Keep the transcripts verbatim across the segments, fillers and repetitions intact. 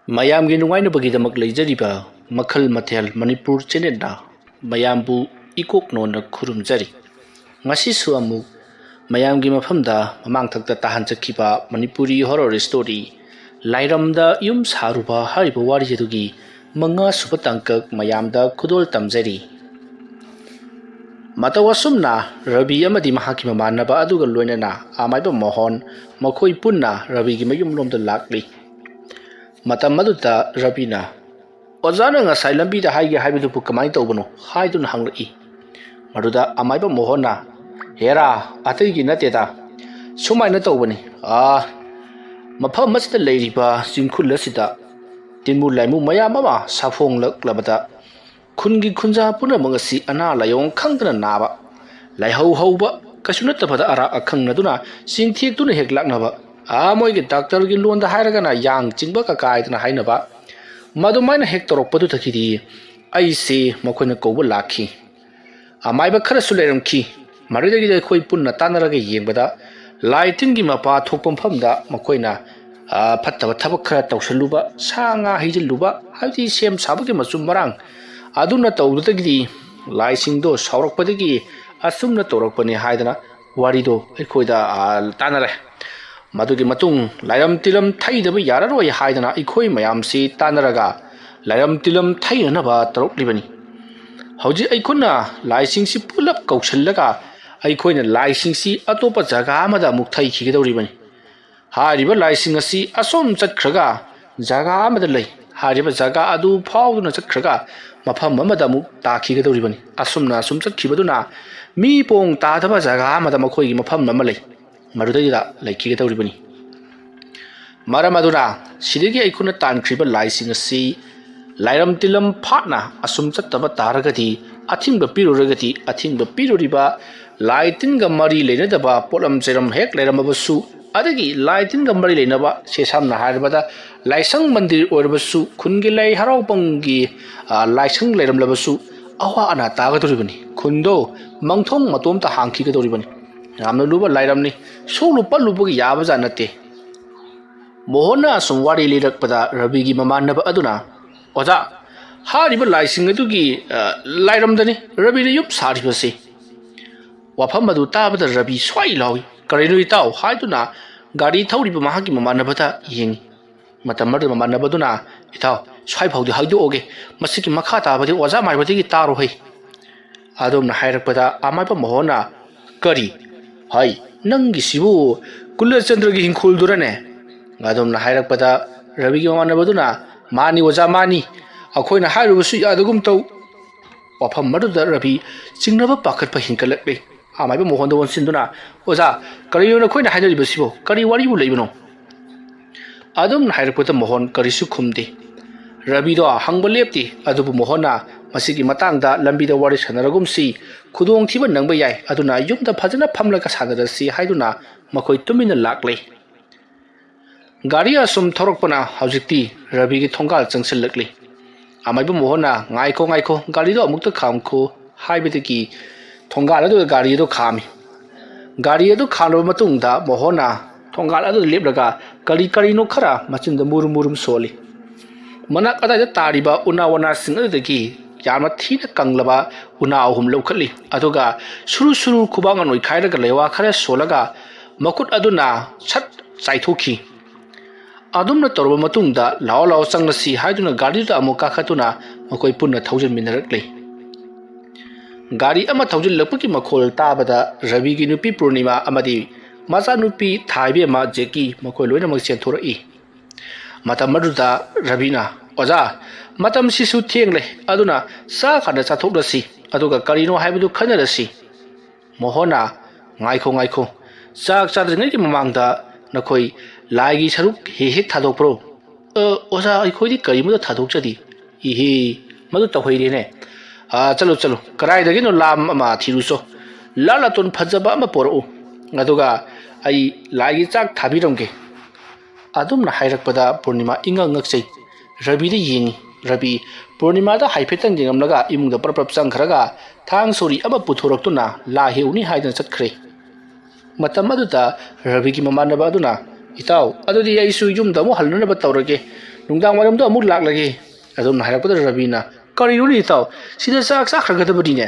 ꯃꯌꯥꯝꯒꯤ ꯅꯨꯡꯉꯥꯏꯅꯕꯒꯤꯗꯃꯛ ꯂꯩꯖꯔꯤꯕ ꯃꯈꯜ ꯃꯊꯦꯜ ꯃꯅꯤꯄꯨꯔ ꯆꯦꯅꯦꯜꯅ ꯃꯌꯥꯝꯕꯨ ꯏꯀꯣꯛ ꯅꯣꯟꯅ ꯈꯨꯔꯨꯝꯖꯔꯤ꯫ ꯉꯁꯤꯁꯨ ꯑꯃꯨꯛ ꯃꯌꯥꯝꯒꯤ ꯃꯐꯝꯗ ꯃꯃꯥꯡꯊꯛꯇ ꯇꯥꯍꯟꯖꯈꯤꯕ ꯃꯅꯤꯄꯨꯔꯤ ꯍꯣꯔꯔ ꯁ꯭ꯇꯣꯔꯤ ꯂꯥꯏꯔꯝꯗ ꯌꯨꯝ ꯁꯥꯔꯨꯕ ꯍꯥꯏꯔꯤꯕ ꯋꯥꯔꯤ ꯑꯗꯨꯒꯤ ꯃꯉꯥ ꯁꯨꯕ ꯇꯥꯡꯀꯛ ꯃꯌꯥꯝꯗ ꯈꯨꯗꯣꯜ ꯇꯝꯖꯔꯤ꯫ ꯃꯇꯧ ꯑꯁꯨꯝꯅ ꯔꯕꯤ ꯑꯃꯗꯤ ꯃꯍꯥꯛꯀꯤ ꯃꯃꯥꯟꯅꯕ ꯑꯗꯨꯒ ꯂꯣꯏꯅꯅ ꯑꯃꯥꯏꯕ ꯃꯣꯍꯣꯟ ꯃꯈꯣꯏ ꯄꯨꯟꯅ ꯔꯕꯤꯒꯤ ꯃꯌꯨꯝꯂꯣꯝꯗ ꯂꯥꯛꯂꯤ꯫ ꯃꯇꯝ ꯑꯗꯨꯗ ꯔꯕꯤꯅ, "ꯑꯣꯖꯥꯅ ꯉꯁꯥꯏ ꯂꯝꯕꯤꯗ ꯍꯥꯏꯒꯦ ꯍꯥꯏꯕꯗꯨꯕꯨ ꯀꯃꯥꯏꯅ ꯇꯧꯕꯅꯣ?" ꯍꯥꯏꯗꯨꯅ ꯍꯪꯂꯛꯏ꯫ ꯃꯗꯨꯗ ꯑꯃꯥꯏꯕ ꯃꯣꯍꯣꯟꯅ, "ꯍꯦꯔꯥ, ꯑꯇꯩꯒꯤ ꯅꯠꯇꯦꯗ, ꯁꯨꯃꯥꯏꯅ ꯇꯧꯕꯅꯤ꯫ ꯑꯥ, ꯃꯐꯝ ꯑꯁꯤꯗ ꯂꯩꯔꯤꯕ ꯆꯤꯡꯈꯨꯜ ꯑꯁꯤꯗ ꯇꯤꯟꯃꯨ ꯂꯥꯏꯃꯨ ꯃꯌꯥꯝ ꯑꯃ ꯁꯥꯐꯣꯡꯂꯛꯂꯕꯗ ꯈꯨꯟꯒꯤ ꯈꯨꯟꯖꯥ ꯄꯨꯝꯅꯃꯛ ꯑꯁꯤ ꯑꯅꯥ ꯂꯥꯏꯑꯣꯡ ꯈꯪꯗꯅ ꯅꯥꯕ, ꯂꯥꯏꯍꯧ ꯍꯧꯕ, ꯀꯩꯁꯨ ꯅꯠꯇꯕꯗ ꯑꯔꯥꯛ ꯑꯈꯪꯅꯗꯨꯅ ꯆꯤꯡꯊꯦꯛꯇꯨꯅ ꯍꯦꯛ ꯂꯥꯛꯅꯕ, ꯑꯥ, ꯃꯣꯏꯒꯤ ꯗꯥꯛꯇꯔꯒꯤ ꯂꯣꯟꯗ ꯍꯥꯏꯔꯒꯅ ꯌꯥꯡ ꯆꯤꯡꯕ ꯀꯀꯥꯏꯗꯅ ꯍꯥꯏꯅꯕ, ꯃꯗꯨꯃꯥꯏꯅ ꯍꯦꯛ ꯇꯧꯔꯛꯄꯗꯨꯗꯒꯤꯗꯤ ꯑꯩꯁꯦ ꯃꯈꯣꯏꯅ ꯀꯧꯕ ꯂꯥꯛꯈꯤ꯫ ꯑꯃꯥꯏꯕ ꯈꯔꯁꯨ ꯂꯩꯔꯝꯈꯤ꯫ ꯃꯗꯨꯗꯒꯤꯗꯤ ꯑꯩꯈꯣꯏ ꯄꯨꯟꯅ ꯇꯥꯟꯅꯔꯒ ꯌꯦꯡꯕꯗ ꯂꯥꯏ ꯇꯤꯟꯒꯤ ꯃꯄꯥ ꯊꯣꯛꯄ ꯃꯐꯝꯗ ꯃꯈꯣꯏꯅ, ꯑ, ꯐꯠꯇꯕ ꯊꯕꯛ ꯈꯔ ꯇꯧꯁꯜꯂꯨꯕ, ꯁꯥ ꯉꯥ ꯍꯩꯖꯤꯜꯂꯨꯕ, ꯍꯥꯏꯕꯗꯤ ꯁꯦꯝ ꯁꯥꯕꯒꯤ ꯃꯆꯨꯝ ꯃꯔꯥꯡ ꯑꯗꯨꯅ ꯇꯧꯕꯗꯒꯤꯗꯤ ꯂꯥꯏꯁꯤꯡꯗꯣ ꯁꯥꯎꯔꯛꯄꯗꯒꯤ ꯑꯁꯨꯝꯅ ꯇꯧꯔꯛꯄꯅꯤ ꯍꯥꯏꯗꯅ ꯋꯥꯔꯤꯗꯣ ꯑꯩꯈꯣꯏꯗ, ꯑ, ꯇꯥꯟꯅꯔꯦ꯫ ꯃꯗꯨꯒꯤ ꯃꯇꯨꯡ ꯂꯥꯏꯔꯝ ꯇꯤꯂꯝ ꯊꯩꯗꯕ ꯌꯥꯔꯔꯣꯏ ꯍꯥꯏꯗꯅ ꯑꯩꯈꯣꯏ ꯃꯌꯥꯝꯁꯤ ꯇꯥꯟꯅꯔꯒ ꯂꯥꯏꯔꯝ ꯇꯤꯂꯝ ꯊꯩꯅꯅꯕ ꯇꯧꯔꯛꯂꯤꯕꯅꯤ꯫ ꯍꯧꯖꯤꯛ ꯑꯩꯈꯣꯏꯅ ꯂꯥꯏꯁꯤꯡꯁꯤ ꯄꯨꯂꯞ ꯀꯧꯁꯤꯜꯂꯒ ꯑꯩꯈꯣꯏꯅ ꯂꯥꯏꯁꯤꯡꯁꯤ ꯑꯇꯣꯞꯄ ꯖꯒꯥ ꯑꯃꯗ ꯑꯃꯨꯛ ꯊꯩꯈꯤꯒꯗꯧꯔꯤꯕꯅꯤ꯫ ꯍꯥꯏꯔꯤꯕ ꯂꯥꯏꯁꯤꯡ ꯑꯁꯤ ꯑꯁꯣꯝ ꯆꯠꯈ꯭ꯔꯒ ꯖꯒꯥ ꯑꯃꯗ ꯂꯩ꯫ ꯍꯥꯏꯔꯤꯕ ꯖꯒꯥ ꯑꯗꯨ ꯐꯥꯎꯗꯨꯅ ꯆꯠꯈ꯭ꯔꯒ ꯃꯐꯝ ꯑꯃꯗ ꯑꯃꯨꯛ ꯇꯥꯈꯤꯒꯗꯧꯔꯤꯕꯅꯤ꯫ ꯑꯁꯨꯝꯅ ꯑꯁꯨꯝ ꯆꯠꯈꯤꯕꯗꯨꯅ ꯃꯤ ꯄꯣꯡ ꯇꯥꯗꯕ ꯖꯒꯥ ꯑꯃꯗ ꯃꯈꯣꯏꯒꯤ ꯃꯐꯝ ꯑꯃ ꯂꯩ꯫ ꯃꯗꯨꯗꯩꯗ ꯂꯩꯈꯤꯒꯗꯧꯔꯤꯕꯅꯤ꯫ ꯃꯔꯝ ꯑꯗꯨꯅ ꯁꯤꯗꯒꯤ ꯑꯩꯈꯣꯏꯅ ꯇꯥꯟꯈ꯭ꯔꯤꯕ ꯂꯥꯏꯁꯤꯡ ꯑꯁꯤ ꯂꯥꯏꯔꯝ ꯇꯤꯂꯝ ꯐꯥꯠꯅ ꯑꯁꯨꯝ ꯆꯠꯇꯕ ꯇꯥꯔꯒꯗꯤ, ꯑꯊꯤꯡꯕ ꯄꯤꯔꯨꯔꯒꯗꯤ, ꯑꯊꯤꯡꯕ ꯄꯤꯔꯨꯔꯤꯕ ꯂꯥꯏ ꯇꯤꯟꯒ ꯃꯔꯤ ꯂꯩꯅꯗꯕ ꯄꯣꯠꯂꯝ ꯆꯩꯔꯝ ꯍꯦꯛ ꯂꯩꯔꯝꯃꯕꯁꯨ, ꯑꯗꯒꯤ ꯂꯥꯏ ꯇꯤꯟꯒ ꯃꯔꯤ ꯂꯩꯅꯕ, ꯁꯦ ꯁꯝꯅ ꯍꯥꯏꯔꯕꯗ ꯂꯥꯏꯁꯪ ꯃꯟꯗꯤꯔ ꯑꯣꯏꯔꯕꯁꯨ, ꯈꯨꯟꯒꯤ ꯂꯥꯏ ꯍꯔꯥꯎꯐꯝꯒꯤ, ꯑ, ꯂꯥꯏꯁꯪ ꯂꯩꯔꯝꯂꯕꯁꯨ, ꯑꯋꯥ ꯑꯅꯥ ꯇꯥꯒꯗꯧꯔꯤꯕꯅꯤ꯫ ꯈꯨꯟꯗꯣ ꯃꯪꯊꯣꯡ ꯃꯇꯣꯝꯇ ꯍꯥꯡꯈꯤꯒꯗꯧꯔꯤꯕꯅꯤ꯫ ꯌꯥꯝꯅ ꯂꯨꯕ ꯂꯥꯏꯔꯝꯅꯤ꯫ ꯁꯣꯛꯂꯨ ꯄꯠꯂꯨꯕꯒꯤ ꯌꯥꯕꯖꯥꯠ ꯅꯠꯇꯦ꯫ ꯃꯣꯍꯟꯅ ꯑꯁꯨꯝ ꯋꯥꯔꯤ ꯂꯤꯔꯛꯄꯗ ꯔꯕꯤꯒꯤ ꯃꯃꯥꯟꯅꯕ ꯑꯗꯨꯅ, "ꯑꯣꯖꯥ, ꯍꯥꯏꯔꯤꯕ ꯂꯥꯏꯁꯤꯡ ꯑꯗꯨꯒꯤ, ꯑ, ꯂꯥꯏꯔꯝꯗꯅꯤ ꯔꯕꯤꯅ ꯌꯨꯝ ꯁꯥꯔꯤꯕꯁꯤ꯫" ꯋꯥꯐꯝ ꯑꯗꯨ ꯇꯥꯕꯗ ꯔꯕꯤ ꯁ꯭ꯋꯥꯏ ꯂꯥꯎꯏ꯫ "ꯀꯔꯤꯅꯣ ꯏꯇꯥꯎ?" ꯍꯥꯏꯗꯨꯅ ꯒꯥꯔꯤ ꯊꯧꯔꯤꯕ ꯃꯍꯥꯛꯀꯤ ꯃꯃꯥꯟꯅꯕꯗ ꯌꯦꯡꯏ꯫ ꯃꯇꯝ ꯑꯗꯨꯗ ꯃꯃꯥꯟꯅꯕꯗꯨꯅ, "ꯏꯇꯥꯎ, ꯁ꯭ꯋꯥꯏ ꯐꯥꯎꯗꯤ ꯍꯥꯏꯗꯣꯛꯑꯒꯦ, ꯃꯁꯤꯒꯤ ꯃꯈꯥ ꯇꯥꯕꯗꯤ ꯑꯣꯖꯥ ꯃꯥꯏꯕꯗꯒꯤ ꯇꯥꯔꯣ ꯍꯩ꯫" ꯑꯗꯣꯝꯅ ꯍꯥꯏꯔꯛꯄꯗ ꯑꯃꯥꯏꯕ ꯃꯣꯍꯟꯅ, "ꯀꯔꯤ? ꯍꯥꯏ, ꯅꯪꯒꯤꯁꯤꯕꯨ ꯀꯨꯂꯆꯟꯗ꯭ꯔꯒꯤ ꯏꯪꯈꯣꯜꯗꯨꯔꯅꯦ?" ꯑꯗꯣꯝꯅ ꯍꯥꯏꯔꯛꯄꯗ ꯔꯕꯤꯒꯤ ꯃꯃꯥꯟꯅꯕꯗꯨꯅ, "ꯃꯥꯅꯤ ꯑꯣꯖꯥ, ꯃꯥꯅꯤ꯫ ꯑꯩꯈꯣꯏꯅ ꯍꯥꯏꯔꯨꯕꯁꯨ ꯌꯥꯗꯒꯨꯝ ꯇꯧ꯫" ꯋꯥꯐꯝ ꯑꯗꯨꯗ ꯔꯕꯤ ꯆꯤꯡꯅꯕ ꯄꯥꯈꯠꯄ ꯍꯦꯟꯒꯠꯂꯛꯂꯦ꯫ ꯑꯃꯥꯏꯕ ꯃꯣꯍꯟꯗ ꯑꯣꯟꯁꯤꯟꯗꯨꯅ, "ꯑꯣꯖꯥ, ꯀꯔꯤꯅꯣ ꯅꯈꯣꯏꯅ ꯍꯥꯏꯅꯔꯤꯕꯁꯤꯕꯣ? ꯀꯔꯤ ꯋꯥꯔꯤꯕꯨ ꯂꯩꯕꯅꯣ?" ꯑꯗꯨꯝꯅ ꯍꯥꯏꯔꯛꯄꯗ ꯃꯣꯍꯟ ꯀꯔꯤꯁꯨ ꯈꯨꯝꯗꯦ꯫ ꯔꯕꯤꯗꯣ ꯍꯪꯕ ꯂꯦꯞꯇꯦ, ꯑꯗꯨꯕꯨ ꯃꯣꯍꯟꯅ ꯃꯁꯤꯒꯤ ꯃꯇꯥꯡꯗ ꯂꯝꯕꯤꯗ ꯋꯥꯔꯤ ꯁꯥꯟꯅꯔꯒꯨꯝꯁꯤ, ꯈꯨꯗꯣꯡꯊꯤꯕ ꯅꯪꯕ ꯌꯥꯏ, ꯑꯗꯨꯅ ꯌꯨꯝꯗ ꯐꯖꯅ ꯐꯝꯂꯒ ꯁꯥꯟꯅꯔꯁꯤ ꯍꯥꯏꯗꯨꯅ ꯃꯈꯣꯏ ꯇꯨꯃꯤꯟꯅ ꯂꯥꯛꯂꯦ꯫ ꯒꯥꯔꯤ ꯑꯁꯨꯝ ꯊꯧꯔꯛꯄꯅ ꯍꯧꯖꯤꯛꯇꯤ ꯔꯕꯤꯒꯤ ꯊꯣꯡꯒꯥꯜ ꯆꯪꯁꯤꯜꯂꯛꯂꯤ꯫ ꯑꯃꯥꯏꯕ ꯃꯣꯍꯟꯅ, "ꯉꯥꯏꯈꯣ, ꯉꯥꯏꯈꯣ, ꯒꯥꯔꯤꯗꯣ ꯑꯃꯨꯛꯇ ꯈꯥꯝꯈꯣ" ꯍꯥꯏꯕꯗꯒꯤ ꯊꯣꯡꯒꯥꯜ ꯑꯗꯨꯗ ꯒꯥꯔꯤ ꯑꯗꯨ ꯈꯥꯝꯃꯤ꯫ ꯒꯥꯔꯤ ꯑꯗꯨ ꯈꯥꯝꯂꯕ ꯃꯇꯨꯡꯗ ꯃꯣꯍꯟꯅ ꯊꯣꯡꯒꯥꯜ ꯑꯗꯨꯗ ꯂꯦꯞꯂꯒ ꯀꯔꯤ ꯀꯔꯤꯅꯣ ꯈꯔ ꯃꯆꯤꯟꯗ ꯃꯨꯔꯨꯝ ꯃꯨꯔꯨꯝ ꯁꯣꯜꯂꯤ꯫ ꯃꯅꯥꯛ ꯑꯗꯥꯏꯗ ꯇꯥꯔꯤꯕ ꯎꯅꯥ ꯋꯥꯅꯥꯁꯤꯡ ꯑꯗꯨꯗꯒꯤ ꯌꯥꯝꯅ ꯊꯤꯅ ꯀꯪꯂꯕ ꯎꯅꯥ ꯑꯍꯨꯝ ꯂꯧꯈꯠꯂꯤ, ꯑꯗꯨꯒ ꯁꯨꯔꯨ ꯁꯨꯔꯨ ꯈꯨꯕꯥꯛꯅ ꯅꯣꯏꯈꯥꯏꯔꯒ ꯂꯩꯋꯥ ꯈꯔ ꯁꯣꯜꯂꯒ ꯃꯈꯨꯠ ꯑꯗꯨꯅ ꯁꯠ ꯆꯥꯏꯊꯣꯛꯈꯤ꯫ ꯑꯗꯨꯝꯅ ꯇꯧꯔꯕ ꯃꯇꯨꯡꯗ ꯂꯥꯎ ꯂꯥꯎ ꯆꯪꯂꯁꯤ ꯍꯥꯏꯗꯨꯅ ꯒꯥꯔꯤꯗꯨꯗ ꯑꯃꯨꯛ ꯀꯥꯈꯠꯇꯨꯅ ꯃꯈꯣꯏ ꯄꯨꯟꯅ ꯊꯧꯖꯤꯟꯃꯤꯟꯅꯔꯛꯂꯤ꯫ ꯒꯥꯔꯤ ꯑꯃ ꯊꯧꯖꯤꯜꯂꯛꯄꯒꯤ ꯃꯈꯣꯜ ꯇꯥꯕꯗ ꯔꯕꯤꯒꯤ ꯅꯨꯄꯤ ꯄꯨꯔꯅꯤꯃꯥ ꯑꯃꯗꯤ ꯃꯆꯥꯅꯨꯄꯤ ꯊꯥꯏꯕꯦꯝꯃ ꯖꯦꯀꯤ ꯃꯈꯣꯏ ꯂꯣꯏꯅꯃꯛ ꯆꯦꯟꯊꯣꯔꯛꯏ꯫ ꯃꯇꯝ ꯑꯗꯨꯗ ꯔꯕꯤꯅ, "ꯑꯣꯖꯥ, ꯃꯇꯝꯁꯤꯁꯨ ꯊꯦꯡꯂꯦ, ꯑꯗꯨꯅ ꯆꯥ ꯀꯥꯟꯗ ꯆꯥꯊꯣꯛꯂꯁꯤ, ꯑꯗꯨꯒ ꯀꯔꯤꯅꯣ ꯍꯥꯏꯕꯗꯨ ꯈꯟꯅꯔꯁꯤ꯫" ꯃꯣꯍꯟꯅ, "ꯉꯥꯏꯈꯣ, ꯉꯥꯏꯈꯣ, ꯆꯥꯛ ꯆꯥꯗ꯭ꯔꯤꯉꯩꯒꯤ ꯃꯃꯥꯡꯗ ꯅꯈꯣꯏ ꯂꯥꯏꯒꯤ ꯁꯔꯨꯛ ꯍꯦꯛ ꯍꯦꯛ ꯊꯥꯗꯣꯛꯄ꯭ꯔꯣ?" "ꯑ, ꯑꯣꯖꯥ, ꯑꯩꯈꯣꯏꯗꯤ ꯀꯔꯤꯃꯠꯇ ꯊꯥꯗꯣꯛꯆꯗꯦ꯫" "ꯏꯍꯦ, ꯃꯗꯨ ꯇꯧꯍꯩꯔꯦꯅꯦ꯫ ꯑ, ꯆꯠꯂꯨ, ꯆꯠꯂꯨ, ꯀꯗꯥꯏꯗꯒꯤꯅꯣ ꯂꯥꯝ ꯑꯃ ꯊꯤꯔꯨꯆꯣ꯫ ꯂꯥ ꯂꯥꯇꯣꯟ ꯐꯖꯕ ꯑꯃ ꯄꯣꯔꯛꯎ, ꯑꯗꯨꯒ ꯑꯩ ꯂꯥꯏꯒꯤ ꯆꯥꯛ ꯊꯥꯕꯤꯔꯝꯒꯦ꯫" ꯑꯗꯨꯝꯅ ꯍꯥꯏꯔꯛꯄꯗ ꯄꯨꯔꯅꯤꯃꯥ ꯏꯉꯛ ꯉꯛꯆꯩ꯫ ꯔꯕꯤꯗ ꯌꯦꯡꯏ꯫ ꯔꯕꯤ ꯄꯨꯔꯅꯤꯃꯥꯗ ꯍꯥꯏꯐꯦꯠꯇꯪ ꯌꯦꯡꯂꯝꯂꯒ ꯏꯃꯨꯡꯗ ꯄ꯭ꯔꯞ ꯄ꯭ꯔꯞ ꯆꯪꯈ꯭ꯔꯒ ꯊꯥꯡ ꯁꯣꯔꯤ ꯑꯃ ꯄꯨꯊꯣꯔꯛꯇꯨꯅ ꯂꯥ ꯍꯦꯛꯎꯅꯤ ꯍꯥꯏꯗꯨꯅ ꯆꯠꯈ꯭ꯔꯦ꯫ ꯃꯇꯝ ꯑꯗꯨꯗ ꯔꯕꯤꯒꯤ ꯃꯃꯥꯟꯅꯕ ꯑꯗꯨꯅ, "ꯏꯇꯥꯎ, ꯑꯗꯨꯗꯤ ꯑꯩꯁꯨ ꯌꯨꯝꯗ ꯑꯃꯨꯛ ꯍꯜꯂꯅꯕ ꯇꯧꯔꯒꯦ, ꯅꯨꯡꯗꯥꯡ ꯋꯥꯏꯔꯝꯗ ꯑꯃꯨꯛ ꯂꯥꯛꯂꯒꯦ"꯫ ꯑꯗꯨꯝꯅ ꯍꯥꯏꯔꯛꯄꯗ ꯔꯕꯤꯅ, "ꯀꯔꯤꯅꯣꯅꯦ ꯏꯇꯥꯎ, ꯁꯤꯗ ꯆꯥꯛ ꯆꯥꯈ꯭ꯔꯒꯗꯕꯅꯤꯅꯦ"꯫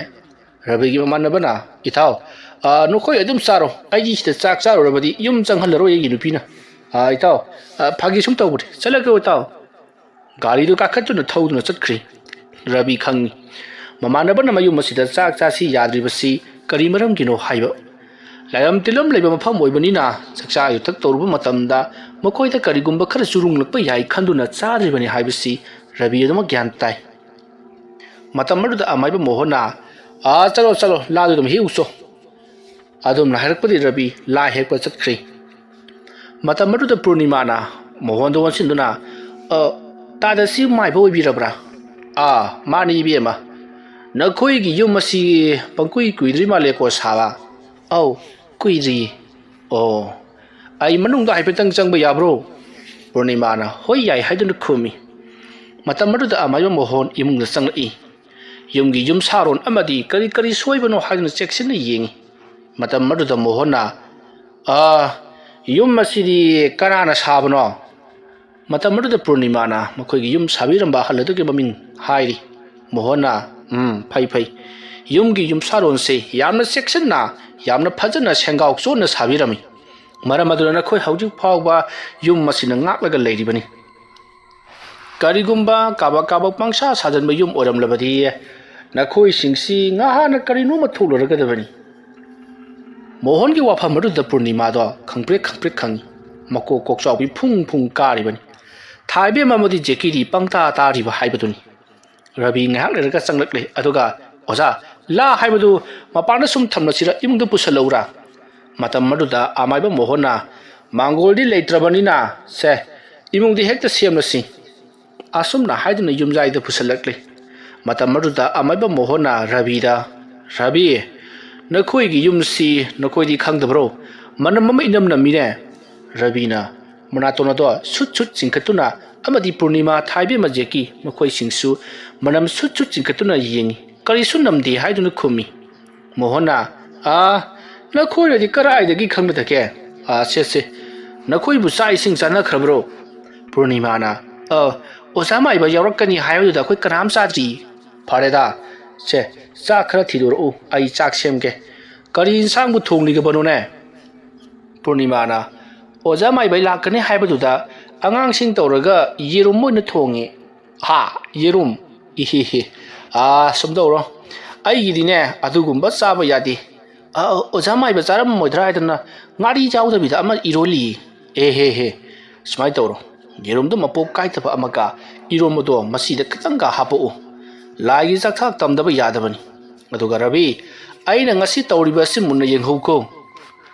ꯔꯕꯤꯒꯤ ꯃꯃꯥꯟꯅꯕꯅ, "ꯏꯇꯥꯎ, ꯑ, ꯅꯈꯣꯏ ꯑꯗꯨꯝ ꯆꯥꯔꯣ, ꯑꯩꯗꯤ ꯁꯤꯗ ꯆꯥꯛ ꯆꯥꯔꯨꯔꯕꯗꯤ ꯌꯨꯝ ꯆꯪꯍꯜꯂꯔꯣꯏ ꯑꯩꯒꯤ ꯅꯨꯄꯤꯅ꯫ ꯑ, ꯏꯇꯥꯎ, ꯑ, ꯐꯥꯒꯤ ꯁꯨꯝ ꯇꯧꯕꯅꯤ, ꯆꯠꯂꯒꯦ ꯏꯇꯥꯎ"꯫ ꯒꯥꯔꯤꯗꯨ ꯀꯥꯈꯠꯇꯨꯅ ꯊꯧꯗꯨꯅ ꯆꯠꯈ꯭ꯔꯦ꯫ ꯔꯕꯤ ꯈꯪꯏ, ꯃꯃꯥꯟꯅꯕꯅ ꯃꯌꯨꯝ ꯑꯁꯤꯗ ꯆꯥꯛ ꯆꯥꯁꯤ ꯌꯥꯗ꯭ꯔꯤꯕꯁꯤ ꯀꯔꯤ ꯃꯔꯝꯒꯤꯅꯣ ꯍꯥꯏꯕ꯫ ꯂꯥꯏꯔꯝ ꯇꯤꯜꯂꯝ ꯂꯩꯕ ꯃꯐꯝ ꯑꯣꯏꯕꯅꯤꯅ, ꯆꯥꯛꯆꯥ ꯌꯨꯊꯛ ꯇꯧꯔꯨꯕ ꯃꯇꯝꯗ ꯃꯈꯣꯏꯗ ꯀꯔꯤꯒꯨꯝꯕ ꯈꯔ ꯆꯨꯔꯨꯡꯂꯛꯄ ꯌꯥꯏ ꯈꯟꯗꯨꯅ ꯆꯥꯗ꯭ꯔꯤꯕꯅꯤ ꯍꯥꯏꯕꯁꯤ ꯔꯕꯤ ꯑꯗꯨꯃꯛ ꯒ꯭ꯌꯥꯟ ꯇꯥꯏ꯫ ꯃꯇꯝ ꯑꯗꯨꯗ ꯑꯃꯥꯏꯕ ꯃꯣꯍꯟꯅ, "ꯑꯥ, ꯆꯠꯂꯣ, ꯆꯠꯂꯣ, ꯂꯥꯗꯨ ꯑꯗꯨꯝ ꯍꯦꯛꯎꯆꯣ"꯫ ꯑꯗꯨꯝꯅ ꯍꯥꯏꯔꯛꯄꯗꯒꯤ ꯔꯕꯤ ꯂꯥ ꯍꯦꯛꯄ ꯆꯠꯈ꯭ꯔꯦ꯫ ꯃꯇꯝ ꯑꯗꯨꯗ ꯄꯨꯔꯅꯤꯃꯥꯅ ꯃꯣꯍꯟꯗ ꯑꯣꯟꯁꯤꯟꯗꯨꯅ, "ꯑ, ꯇꯥꯗ, ꯁꯤ ꯃꯥꯏꯕ ꯑꯣꯏꯕꯤꯔꯕ꯭ꯔꯥ?" "ꯑꯥ, ꯃꯥꯅꯤ ꯏꯕꯦꯝꯃ꯫ ꯅꯈꯣꯏꯒꯤ ꯌꯨꯝ ꯑꯁꯤ ꯄꯪꯀꯨꯏ ꯀꯨꯏꯗ꯭ꯔꯤ ꯃꯥꯜꯂꯦꯀꯣ ꯁꯥꯕ?" "ꯑꯧ, ꯀꯨꯏꯗ꯭ꯔꯤꯌꯦ"꯫ "ꯑꯣ, ꯑꯩ ꯃꯅꯨꯡꯗ ꯍꯥꯏꯐꯦꯠꯇꯪ ꯆꯪꯕ ꯌꯥꯕ꯭ꯔꯣ?" ꯄꯨꯔꯅꯤꯃꯥꯅ "ꯍꯣꯏ, ꯌꯥꯏ" ꯍꯥꯏꯗꯨꯅ ꯈꯨꯝꯃꯤ꯫ ꯃꯇꯝ ꯑꯗꯨꯗ ꯑꯃꯥꯏꯕ ꯃꯣꯍꯟ ꯏꯃꯨꯡꯗ ꯆꯪꯂꯛꯏ꯫ ꯌꯨꯝꯒꯤ ꯌꯨꯝ ꯁꯥꯔꯣꯟ ꯑꯃꯗꯤ ꯀꯔꯤ ꯀꯔꯤ ꯁꯣꯏꯕꯅꯣ ꯍꯥꯏꯗꯨꯅ ꯆꯦꯛꯁꯤꯟꯅ ꯌꯦꯡꯏ꯫ ꯃꯇꯝ ꯑꯗꯨꯗ ꯃꯣꯍꯟꯅ, "ꯑꯥ, ꯌꯨꯝ ꯑꯁꯤꯗꯤ ꯀꯅꯥꯅ ꯁꯥꯕꯅꯣ?" ꯃꯇꯝ ꯑꯗꯨꯗ ꯄꯨꯔꯅꯤꯃꯥꯅ ꯃꯈꯣꯏꯒꯤ ꯌꯨꯝ ꯁꯥꯕꯤꯔꯝꯕ ꯑꯍꯜ ꯑꯗꯨꯒꯤ ꯃꯃꯤꯡ ꯍꯥꯏꯔꯤ꯫ ꯃꯣꯍꯟꯅ, "ꯎꯝ, ꯐꯩ, ꯐꯩ꯫ ꯌꯨꯝꯒꯤ ꯌꯨꯝꯁꯥꯔꯣꯟꯁꯦ ꯌꯥꯝꯅ ꯆꯦꯛꯁꯤꯟꯅ, ꯌꯥꯝꯅ ꯐꯖꯅ ꯁꯦꯡꯒꯥꯎ ꯆꯣꯟꯅ ꯁꯥꯕꯤꯔꯝꯃꯤ꯫ ꯃꯔꯝ ꯑꯗꯨꯅ ꯅꯈꯣꯏ ꯍꯧꯖꯤꯛ ꯐꯥꯎꯕ ꯌꯨꯝ ꯑꯁꯤꯅ ꯉꯥꯛꯂꯒ ꯂꯩꯔꯤꯕꯅꯤ꯫ ꯀꯔꯤꯒꯨꯝꯕ ꯀꯥꯕꯛ ꯀꯥꯕꯛ ꯄꯪꯁꯥ ꯁꯥꯖꯟꯕ ꯌꯨꯝ ꯑꯣꯏꯔꯝꯂꯕꯗꯤ ꯅꯈꯣꯏꯁꯤꯡꯁꯤ ꯉꯍꯥꯟꯅ ꯀꯔꯤꯅꯣꯃ ꯊꯣꯛꯂꯨꯔꯒꯗꯕꯅꯤ"꯫ ꯃꯣꯍꯟꯒꯤ ꯋꯥꯐꯝ ꯑꯗꯨꯗ ꯄꯨꯔꯅꯤꯃꯥꯗꯣ ꯈꯪꯄ꯭ꯔꯦꯛ ꯈꯪꯄ꯭ꯔꯦꯛ ꯈꯪꯏ꯫ ꯃꯀꯣꯛ ꯀꯣꯛꯆꯥꯎꯕꯤ ꯐꯨꯡ ꯐꯨꯡ ꯀꯥꯔꯤꯕꯅꯤ꯫ ꯊꯥꯏꯕꯦꯝ ꯑꯃꯗꯤ ꯖꯦꯀꯤꯗꯤ ꯄꯪꯇꯥ ꯇꯥꯔꯤꯕ ꯍꯥꯏꯕꯗꯨꯅꯤ꯫ ꯔꯕꯤ ꯉꯥꯏꯍꯥꯛ ꯂꯩꯔꯒ ꯆꯪꯂꯛꯂꯦ, ꯑꯗꯨꯒ, "ꯑꯣꯖꯥ, ꯂꯥ ꯍꯥꯏꯕꯗꯨ ꯃꯄꯥꯟꯗ ꯁꯨꯝ ꯊꯝꯂꯁꯤꯔ ꯏꯃꯨꯡꯗ ꯄꯨꯁꯜꯂꯛꯎꯔꯥ?" ꯃꯇꯝ ꯑꯗꯨꯗ ꯑꯃꯥꯏꯕ ꯃꯣꯍꯟꯅ, "ꯃꯥꯡꯒꯣꯜꯗꯤ ꯂꯩꯇ꯭ꯔꯕꯅꯤꯅ, ꯁꯦ, ꯏꯃꯨꯡꯗꯤ ꯍꯦꯛꯇ ꯁꯦꯝꯂꯁꯤ"꯫ ꯑꯁꯨꯝꯅ ꯍꯥꯏꯗꯨꯅ ꯌꯨꯝꯖꯥꯏꯗ ꯄꯨꯁꯜꯂꯛꯂꯦ꯫ ꯃꯇꯝ ꯑꯗꯨꯗ ꯑꯃꯥꯏꯕ ꯃꯣꯍꯟꯅ ꯔꯕꯤꯗ, "ꯔꯕꯤ, ꯅꯈꯣꯏꯒꯤ ꯌꯨꯝꯁꯤ ꯅꯈꯣꯏꯗꯤ ꯈꯪꯗꯕ꯭ꯔꯣ? ꯃꯅꯝ ꯑꯃ ꯏꯅꯝ ꯅꯝꯃꯤꯅꯦ"꯫ ꯔꯕꯤꯅ ꯃꯅꯥꯇꯣꯟ ꯑꯗꯣ ꯁꯨꯠ ꯁꯨꯠ ꯆꯤꯡꯈꯠꯇꯨꯅ, ꯑꯃꯗꯤ ꯄꯨꯔꯅꯤꯃꯥ, ꯊꯥꯏꯕꯦꯝꯃ ꯖꯦꯀꯤ, ꯃꯈꯣꯏꯁꯤꯡꯁꯨ ꯃꯅꯝ ꯁꯨꯠ ꯁꯨꯠ ꯆꯤꯡꯈꯠꯇꯨꯅ ꯌꯦꯡꯏ꯫ ꯀꯔꯤꯁꯨ ꯅꯝꯗꯦ ꯍꯥꯏꯗꯨꯅ ꯈꯨꯝꯃꯤ꯫ ꯃꯣꯍꯟꯅ, "ꯑꯥ, ꯅꯈꯣꯏꯅꯗꯤ ꯀꯔꯥꯏꯗꯒꯤ ꯈꯪꯒꯗꯒꯦ? ꯑꯥ, ꯁꯦ, ꯁꯦ, "ꯅꯈꯣꯏꯕꯨ ꯆꯥꯛ ꯏꯁꯤꯡ ꯆꯥꯅꯈ꯭ꯔꯕ꯭ꯔꯣ?" ꯄꯨꯔꯅꯤꯃꯥꯅ, "ꯑ, ꯑꯣꯖꯥ ꯃꯥꯏꯕ ꯌꯥꯎꯔꯛꯀꯅꯤ ꯍꯥꯏꯕꯗꯨꯗ ꯑꯩꯈꯣꯏ ꯀꯅꯥꯝ ꯆꯥꯗ꯭ꯔꯤ꯫" "ꯐꯔꯦꯗ, ꯁꯦ, ꯆꯥꯛ ꯈꯔ ꯊꯤꯗꯣꯔꯛꯎ, ꯑꯩ ꯆꯥꯛ ꯁꯦꯝꯒꯦ꯫ ꯀꯔꯤ ꯏꯟꯁꯥꯡꯕꯨ ꯊꯣꯡꯂꯤꯒꯕꯅꯣꯅꯦ?" ꯄꯨꯔꯅꯤꯃꯥꯅ, "ꯑꯣꯖꯥ ꯃꯥꯏꯕꯩ ꯂꯥꯛꯀꯅꯤ ꯍꯥꯏꯕꯗꯨꯗ ꯑꯉꯥꯡꯁꯤꯡ ꯇꯧꯔꯒ ꯌꯦꯔꯨꯝ ꯑꯣꯏꯅ ꯊꯣꯡꯉꯤ꯫" "ꯍꯥ? ꯌꯦꯔꯨꯝ? ꯏꯍꯦꯍꯦ꯫ ꯑꯥ, ꯁꯨꯝ ꯇꯧꯔꯣ꯫ ꯑꯩꯒꯤꯗꯤꯅꯦ, ꯑꯗꯨꯒꯨꯝꯕ ꯆꯥꯕ ꯌꯥꯗꯦ꯫ ꯑ, ꯑꯣꯖꯥ ꯃꯥꯏꯕ ꯆꯥꯔꯝꯃꯣꯏꯗ꯭ꯔꯥ ꯍꯥꯏꯗꯅ ꯉꯥꯔꯤ ꯌꯥꯎꯗꯕꯤꯗ ꯑꯃ ꯏꯔꯣꯜꯂꯤ꯫" "ꯑꯦꯍꯦꯍꯦ, ꯁꯨꯃꯥꯏꯅ ꯇꯧꯔꯣ꯫ ꯌꯦꯔꯨꯝꯗꯣ ꯃꯄꯣꯛ ꯀꯥꯏꯗꯕ ꯑꯃꯒ ꯏꯔꯣꯝꯕꯗꯣ ꯃꯁꯤꯗ ꯈꯤꯇꯪꯒ ꯍꯥꯞꯄꯛꯎ꯫ ꯂꯥꯏꯒꯤ ꯆꯥꯛꯊꯥꯛ ꯇꯝꯗꯕ ꯌꯥꯗꯕꯅꯤ꯫ ꯑꯗꯨꯒ ꯔꯕꯤ, ꯑꯩꯅ ꯉꯁꯤ ꯇꯧꯔꯤꯕ ꯑꯁꯤ ꯃꯨꯟꯅ ꯌꯦꯡꯍꯧꯀꯣ꯫"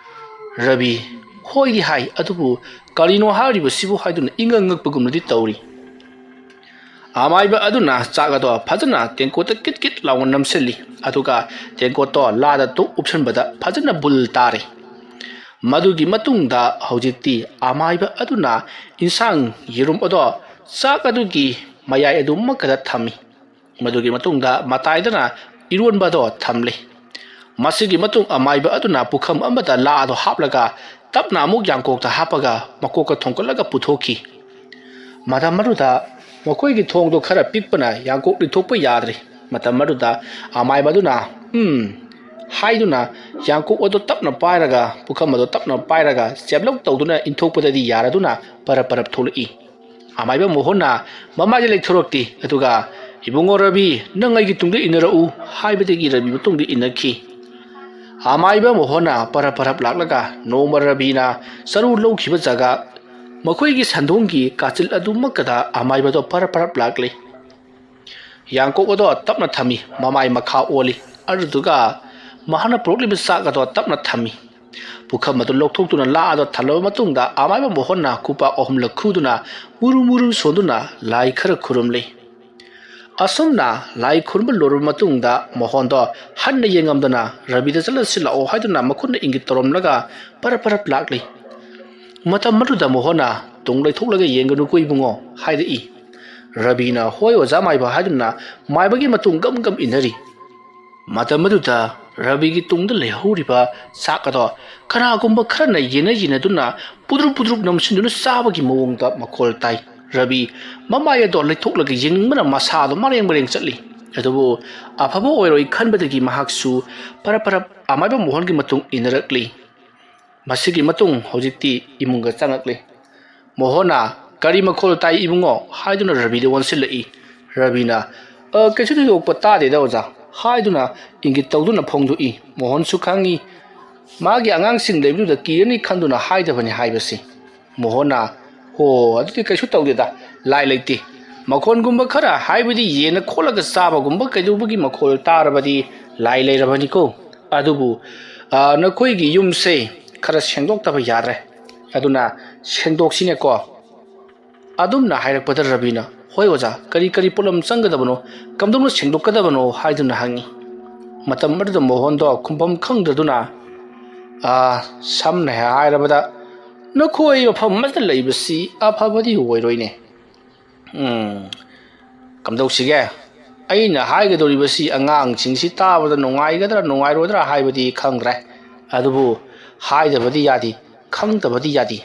ꯔꯕꯤ, "ꯍꯣꯏꯗꯤ ꯍꯥꯏ, ꯑꯗꯨꯕꯨ ꯀꯔꯤꯅꯣ ꯍꯥꯏꯔꯤꯕꯁꯤꯕꯨ?" ꯍꯥꯏꯗꯨꯅ ꯏꯉꯛ ꯉꯛꯄꯒꯨꯝꯅꯗꯤ ꯇꯧꯔꯤ꯫ ꯑꯃꯥꯏꯕ ꯑꯗꯨꯅ ꯆꯥꯛ ꯑꯗꯣ ꯐꯖꯅ ꯇꯦꯡꯀꯣꯠꯇ ꯀꯤꯠ ꯀꯤꯠ ꯂꯥꯎꯅ ꯅꯝꯁꯤꯜꯂꯤ, ꯑꯗꯨꯒ ꯇꯦꯡꯀꯣꯠꯇꯣ ꯂꯥꯗ ꯇꯨꯛ ꯎꯞꯁꯤꯟꯕꯗ ꯐꯖꯅ ꯕꯨꯜ ꯇꯥꯔꯦ꯫ ꯃꯗꯨꯒꯤ ꯃꯇꯨꯡꯗ ꯍꯧꯖꯤꯛꯇꯤ ꯑꯃꯥꯏꯕ ꯑꯗꯨꯅ ꯏꯟꯁꯥꯡ ꯌꯦꯔꯨꯝ ꯑꯗꯣ ꯆꯥꯛ ꯑꯗꯨꯒꯤ ꯃꯌꯥꯏ ꯑꯗꯨꯃꯛꯀꯗ ꯊꯝꯃꯤ꯫ ꯃꯗꯨꯒꯤ ꯃꯇꯨꯡꯗ ꯃꯇꯥꯏꯗꯅ ꯏꯔꯣꯟꯕꯗꯣ ꯊꯝꯂꯦ꯫ ꯃꯁꯤꯒꯤ ꯃꯇꯨꯡ ꯑꯃꯥꯏꯕ ꯑꯗꯨꯅ ꯄꯨꯈꯝ ꯑꯃꯗ ꯂꯥ ꯑꯗꯨ ꯍꯥꯞꯂꯒ ꯇꯞꯅ ꯑꯃꯨꯛ ꯌꯥꯡꯀꯣꯛꯇ ꯍꯥꯞꯄꯒ ꯃꯀꯣꯛꯀ ꯊꯣꯡꯀꯠꯂꯒ ꯄꯨꯊꯣꯛꯈꯤ꯫ ꯃꯇꯝ ꯑꯗꯨꯗ ꯃꯈꯣꯏꯒꯤ ꯊꯣꯡꯗꯣ ꯈꯔ ꯄꯤꯛꯄꯅ ꯌꯥꯡꯀꯣꯛ ꯂꯤꯊꯣꯛꯄ ꯌꯥꯗ꯭ꯔꯦ꯫ ꯃꯇꯝ ꯑꯗꯨꯗ ꯑꯃꯥꯏꯕ ꯑꯗꯨꯅ "ꯎꯝ" ꯍꯥꯏꯗꯨꯅ ꯌꯥꯡꯀꯣꯛ ꯑꯗꯨ ꯇꯞꯅ ꯄꯥꯏꯔꯒ, ꯄꯨꯈꯝ ꯑꯗꯨ ꯇꯞꯅ ꯄꯥꯏꯔꯒ ꯆꯦꯞꯂꯧ ꯇꯧꯗꯨꯅ ꯏꯟꯊꯣꯛꯄꯗꯗꯤ ꯌꯥꯔꯗꯨꯅ ꯄꯔꯞ ꯄꯔꯞ ꯊꯣꯛꯂꯛꯏ꯫ ꯑꯃꯥꯏꯕ ꯃꯣꯍꯟꯅ ꯃꯃꯥꯏꯗ ꯂꯩꯊꯣꯔꯛꯇꯦ, ꯑꯗꯨꯒ "ꯏꯕꯨꯡꯉꯣ ꯔꯕꯤ, ꯅꯪ ꯑꯩꯒꯤ ꯇꯨꯡꯗ ꯏꯟꯅꯔꯛꯎ" ꯍꯥꯏꯕꯗꯒꯤ ꯔꯕꯤ ꯃꯇꯨꯡꯗ ꯏꯟꯅꯈꯤ꯫ ꯑꯃꯥꯏꯕ ꯃꯣꯍꯟꯅ ꯄꯔꯞ ꯄꯔꯞ ꯂꯥꯛꯂꯒ ꯅꯣꯡꯃ ꯔꯕꯤꯅ ꯆꯔꯨ ꯂꯧꯈꯤꯕ ꯖꯒꯥ, ꯃꯈꯣꯏꯒꯤ ꯁꯟꯗꯣꯡꯒꯤ ꯀꯥꯆꯤꯜ ꯑꯗꯨꯃꯛꯀꯗ ꯑꯃꯥꯏꯕꯗꯣ ꯄꯔꯞ ꯄꯔꯞ ꯂꯥꯛꯂꯤ꯫ ꯌꯥꯡꯀꯣꯛ ꯑꯗꯣ ꯇꯞꯅ ꯊꯝꯃꯤ, ꯃꯃꯥꯏ ꯃꯈꯥ ꯑꯣꯜꯂꯤ, ꯑꯗꯨꯗꯨꯒ ꯃꯍꯥꯛꯅ ꯄꯨꯔꯛꯂꯤꯕ ꯆꯥꯛ ꯑꯗꯣ ꯇꯞꯅ ꯊꯝꯃꯤ꯫ ꯄꯨꯈꯝ ꯑꯗꯨ ꯂꯧꯊꯣꯛꯇꯨꯅ ꯂꯥ ꯑꯗꯣ ꯊꯜꯂꯕ ꯃꯇꯨꯡꯗ ꯑꯃꯥꯏꯕ ꯃꯣꯍꯟꯅ ꯈꯨꯄꯥꯛ ꯑꯍꯨꯝꯂꯛ ꯈꯨꯗꯨꯅ ꯃꯨꯔꯨ ꯃꯨꯔꯨ ꯁꯣꯟꯗꯨꯅ ꯂꯥꯏ ꯈꯔ ꯈꯨꯔꯨꯝꯂꯤ꯫ ꯑꯁꯨꯝꯅ ꯂꯥꯏ ꯈꯨꯔꯨꯝꯕ ꯂꯣꯏꯔꯕ ꯃꯇꯨꯡꯗ ꯃꯣꯍꯟꯗꯣ ꯍꯟꯅ ꯌꯦꯡꯉꯝꯗꯅ ꯔꯕꯤꯗ ꯆꯠꯂꯁꯤ ꯂꯥꯛꯑꯣ ꯍꯥꯏꯗꯨꯅ ꯃꯈꯨꯠꯅ ꯏꯪꯒꯤꯠ ꯇꯧꯔꯝꯂꯒ ꯄꯔꯞ ꯄꯔꯞ ꯂꯥꯛꯂꯤ꯫ ꯃꯇꯝ ꯑꯗꯨꯗ ꯃꯣꯍꯟꯅ "ꯇꯨꯡ ꯂꯩꯊꯣꯛꯂꯒ ꯌꯦꯡꯒꯅꯨꯀꯣ ꯏꯕꯨꯡꯉꯣ" ꯍꯥꯏꯔꯛꯏ꯫ ꯔꯕꯤꯅ "ꯍꯣꯏ ꯑꯣꯖꯥ ꯃꯥꯏꯕ" ꯍꯥꯏꯗꯨꯅ ꯃꯥꯏꯕꯒꯤ ꯃꯇꯨꯡ ꯒꯝ ꯒꯝ ꯏꯟꯅꯔꯤ꯫ ꯃꯇꯝ ꯑꯗꯨꯗ ꯔꯕꯤꯒꯤ ꯇꯨꯡꯗ ꯂꯩꯍꯧꯔꯤꯕ ꯆꯥꯛ ꯑꯗꯣ ꯀꯅꯥꯒꯨꯝꯕ ꯈꯔꯅ ꯌꯦꯟꯅ ꯌꯦꯟꯅꯗꯨꯅ ꯄꯨꯗ꯭ꯔꯨꯞ ꯄꯨꯗ꯭ꯔꯨꯞ ꯅꯝꯁꯤꯟꯗꯨꯅ ꯆꯥꯕꯒꯤ ꯃꯑꯣꯡꯗ ꯃꯈꯣꯜ ꯇꯥꯏ꯫ ꯔꯕꯤ ꯃꯃꯥꯏ ꯑꯗꯣ ꯂꯩꯊꯣꯛꯂꯒ ꯌꯦꯡꯅꯤꯡꯕꯅ ꯃꯁꯥꯗꯣ ꯃꯔꯦꯡ ꯃꯔꯦꯡ ꯆꯠꯂꯤ꯫ ꯑꯗꯨꯕꯨ ꯑꯐꯕ ꯑꯣꯏꯔꯣꯏ ꯈꯟꯕꯗꯒꯤ ꯃꯍꯥꯛꯁꯨ ꯐꯔꯞ ꯐꯔꯞ ꯑꯃꯥꯏꯕ ꯃꯣꯍꯟꯒꯤ ꯃꯇꯨꯡ ꯏꯟꯅꯔꯛꯂꯤ꯫ ꯃꯁꯤꯒꯤ ꯃꯇꯨꯡ ꯍꯧꯖꯤꯛꯇꯤ ꯏꯃꯨꯡꯒ ꯆꯪꯉꯛꯂꯤ꯫ ꯃꯣꯍꯣꯟꯅ, "ꯀꯔꯤ ꯃꯈꯣꯜ ꯇꯥꯏ ꯏꯕꯨꯡꯉꯣ?" ꯍꯥꯏꯗꯨꯅ ꯔꯕꯤꯗ ꯑꯣꯟꯁꯤꯜꯂꯛꯏ꯫ ꯔꯕꯤꯅ, "ꯑ, ꯀꯩꯁꯨ ꯊꯣꯏꯗꯣꯛꯄ ꯇꯥꯗꯦꯗ ꯑꯣꯖꯥ" ꯍꯥꯏꯗꯨꯅ ꯏꯪꯒꯤꯠ ꯇꯧꯗꯨꯅ ꯐꯣꯡꯗꯣꯛꯏ꯫ ꯃꯣꯍꯣꯟꯁꯨ ꯈꯪꯏ, ꯃꯥꯒꯤ ꯑꯉꯥꯡꯁꯤꯡ ꯂꯩꯕꯗꯨꯗ ꯀꯤꯔꯅꯤ ꯈꯟꯗꯨꯅ ꯍꯥꯏꯗꯕꯅꯤ ꯍꯥꯏꯕꯁꯤ꯫ ꯃꯣꯍꯣꯟꯅ, "ꯍꯣ, ꯑꯗꯨꯗꯤ ꯀꯩꯁꯨ ꯇꯧꯗꯦꯗ, ꯂꯥꯏ ꯂꯩꯇꯦ꯫ ꯃꯈꯣꯟꯒꯨꯝꯕ ꯈꯔ, ꯍꯥꯏꯕꯗꯤ ꯌꯦꯟꯅ ꯈꯣꯠꯂꯒ ꯆꯥꯕꯒꯨꯝꯕ ꯀꯩꯗꯧꯕꯒꯤ ꯃꯈꯣꯜ ꯇꯥꯔꯕꯗꯤ ꯂꯥꯏ ꯂꯩꯔꯕꯅꯤꯀꯣ꯫ ꯑꯗꯨꯕꯨ, ꯑ, ꯅꯈꯣꯏꯒꯤ ꯌꯨꯝꯁꯦ ꯈꯔ ꯁꯦꯡꯗꯣꯛꯇꯕ ꯌꯥꯗ꯭ꯔꯦ꯫ ꯑꯗꯨꯅ ꯁꯦꯡꯗꯣꯛꯁꯤꯅꯦꯀꯣ"꯫ ꯑꯗꯨꯝꯅ ꯍꯥꯏꯔꯛꯄꯗ ꯔꯕꯤꯅ, "ꯍꯣꯏ ꯑꯣꯖꯥ, ꯀꯔꯤ ꯀꯔꯤ ꯄꯣꯠꯂꯝ ꯆꯪꯒꯗꯕꯅꯣ, ꯀꯝꯗꯧꯅ ꯁꯦꯡꯗꯣꯛꯀꯗꯕꯅꯣ?" ꯍꯥꯏꯗꯨꯅ ꯍꯪꯉꯤ꯫ ꯃꯇꯝ ꯑꯗꯨꯗ ꯃꯣꯍꯣꯟꯗꯣ ꯈꯨꯝꯐꯝ ꯈꯪꯗꯗꯨꯅ, "ꯑꯥ, ꯁꯝꯅ ꯍꯦꯛ ꯍꯥꯏꯔꯕꯗ, ꯅꯈꯣꯏ ꯃꯐꯝ ꯑꯃꯗ ꯂꯩꯕꯁꯤ ꯑꯐꯕꯗꯤ ꯑꯣꯏꯔꯣꯏꯅꯦ꯫ ꯎꯝ, ꯀꯝꯗꯧꯁꯤꯒꯦ? ꯑꯩꯅ ꯍꯥꯏꯒꯗꯧꯔꯤꯕꯁꯤ ꯑꯉꯥꯡꯁꯤꯡꯁꯤ ꯇꯥꯕꯗ ꯅꯨꯡꯉꯥꯏꯒꯗ꯭ꯔꯥ ꯅꯨꯡꯉꯥꯏꯔꯣꯏꯗ꯭ꯔꯥ ꯍꯥꯏꯕꯗꯤ ꯈꯪꯗ꯭ꯔꯦ꯫ ꯑꯗꯨꯕꯨ ꯍꯥꯏꯗꯕꯗꯤ ꯌꯥꯗꯦ, ꯈꯪꯗꯕꯗꯤ ꯌꯥꯗꯦ꯫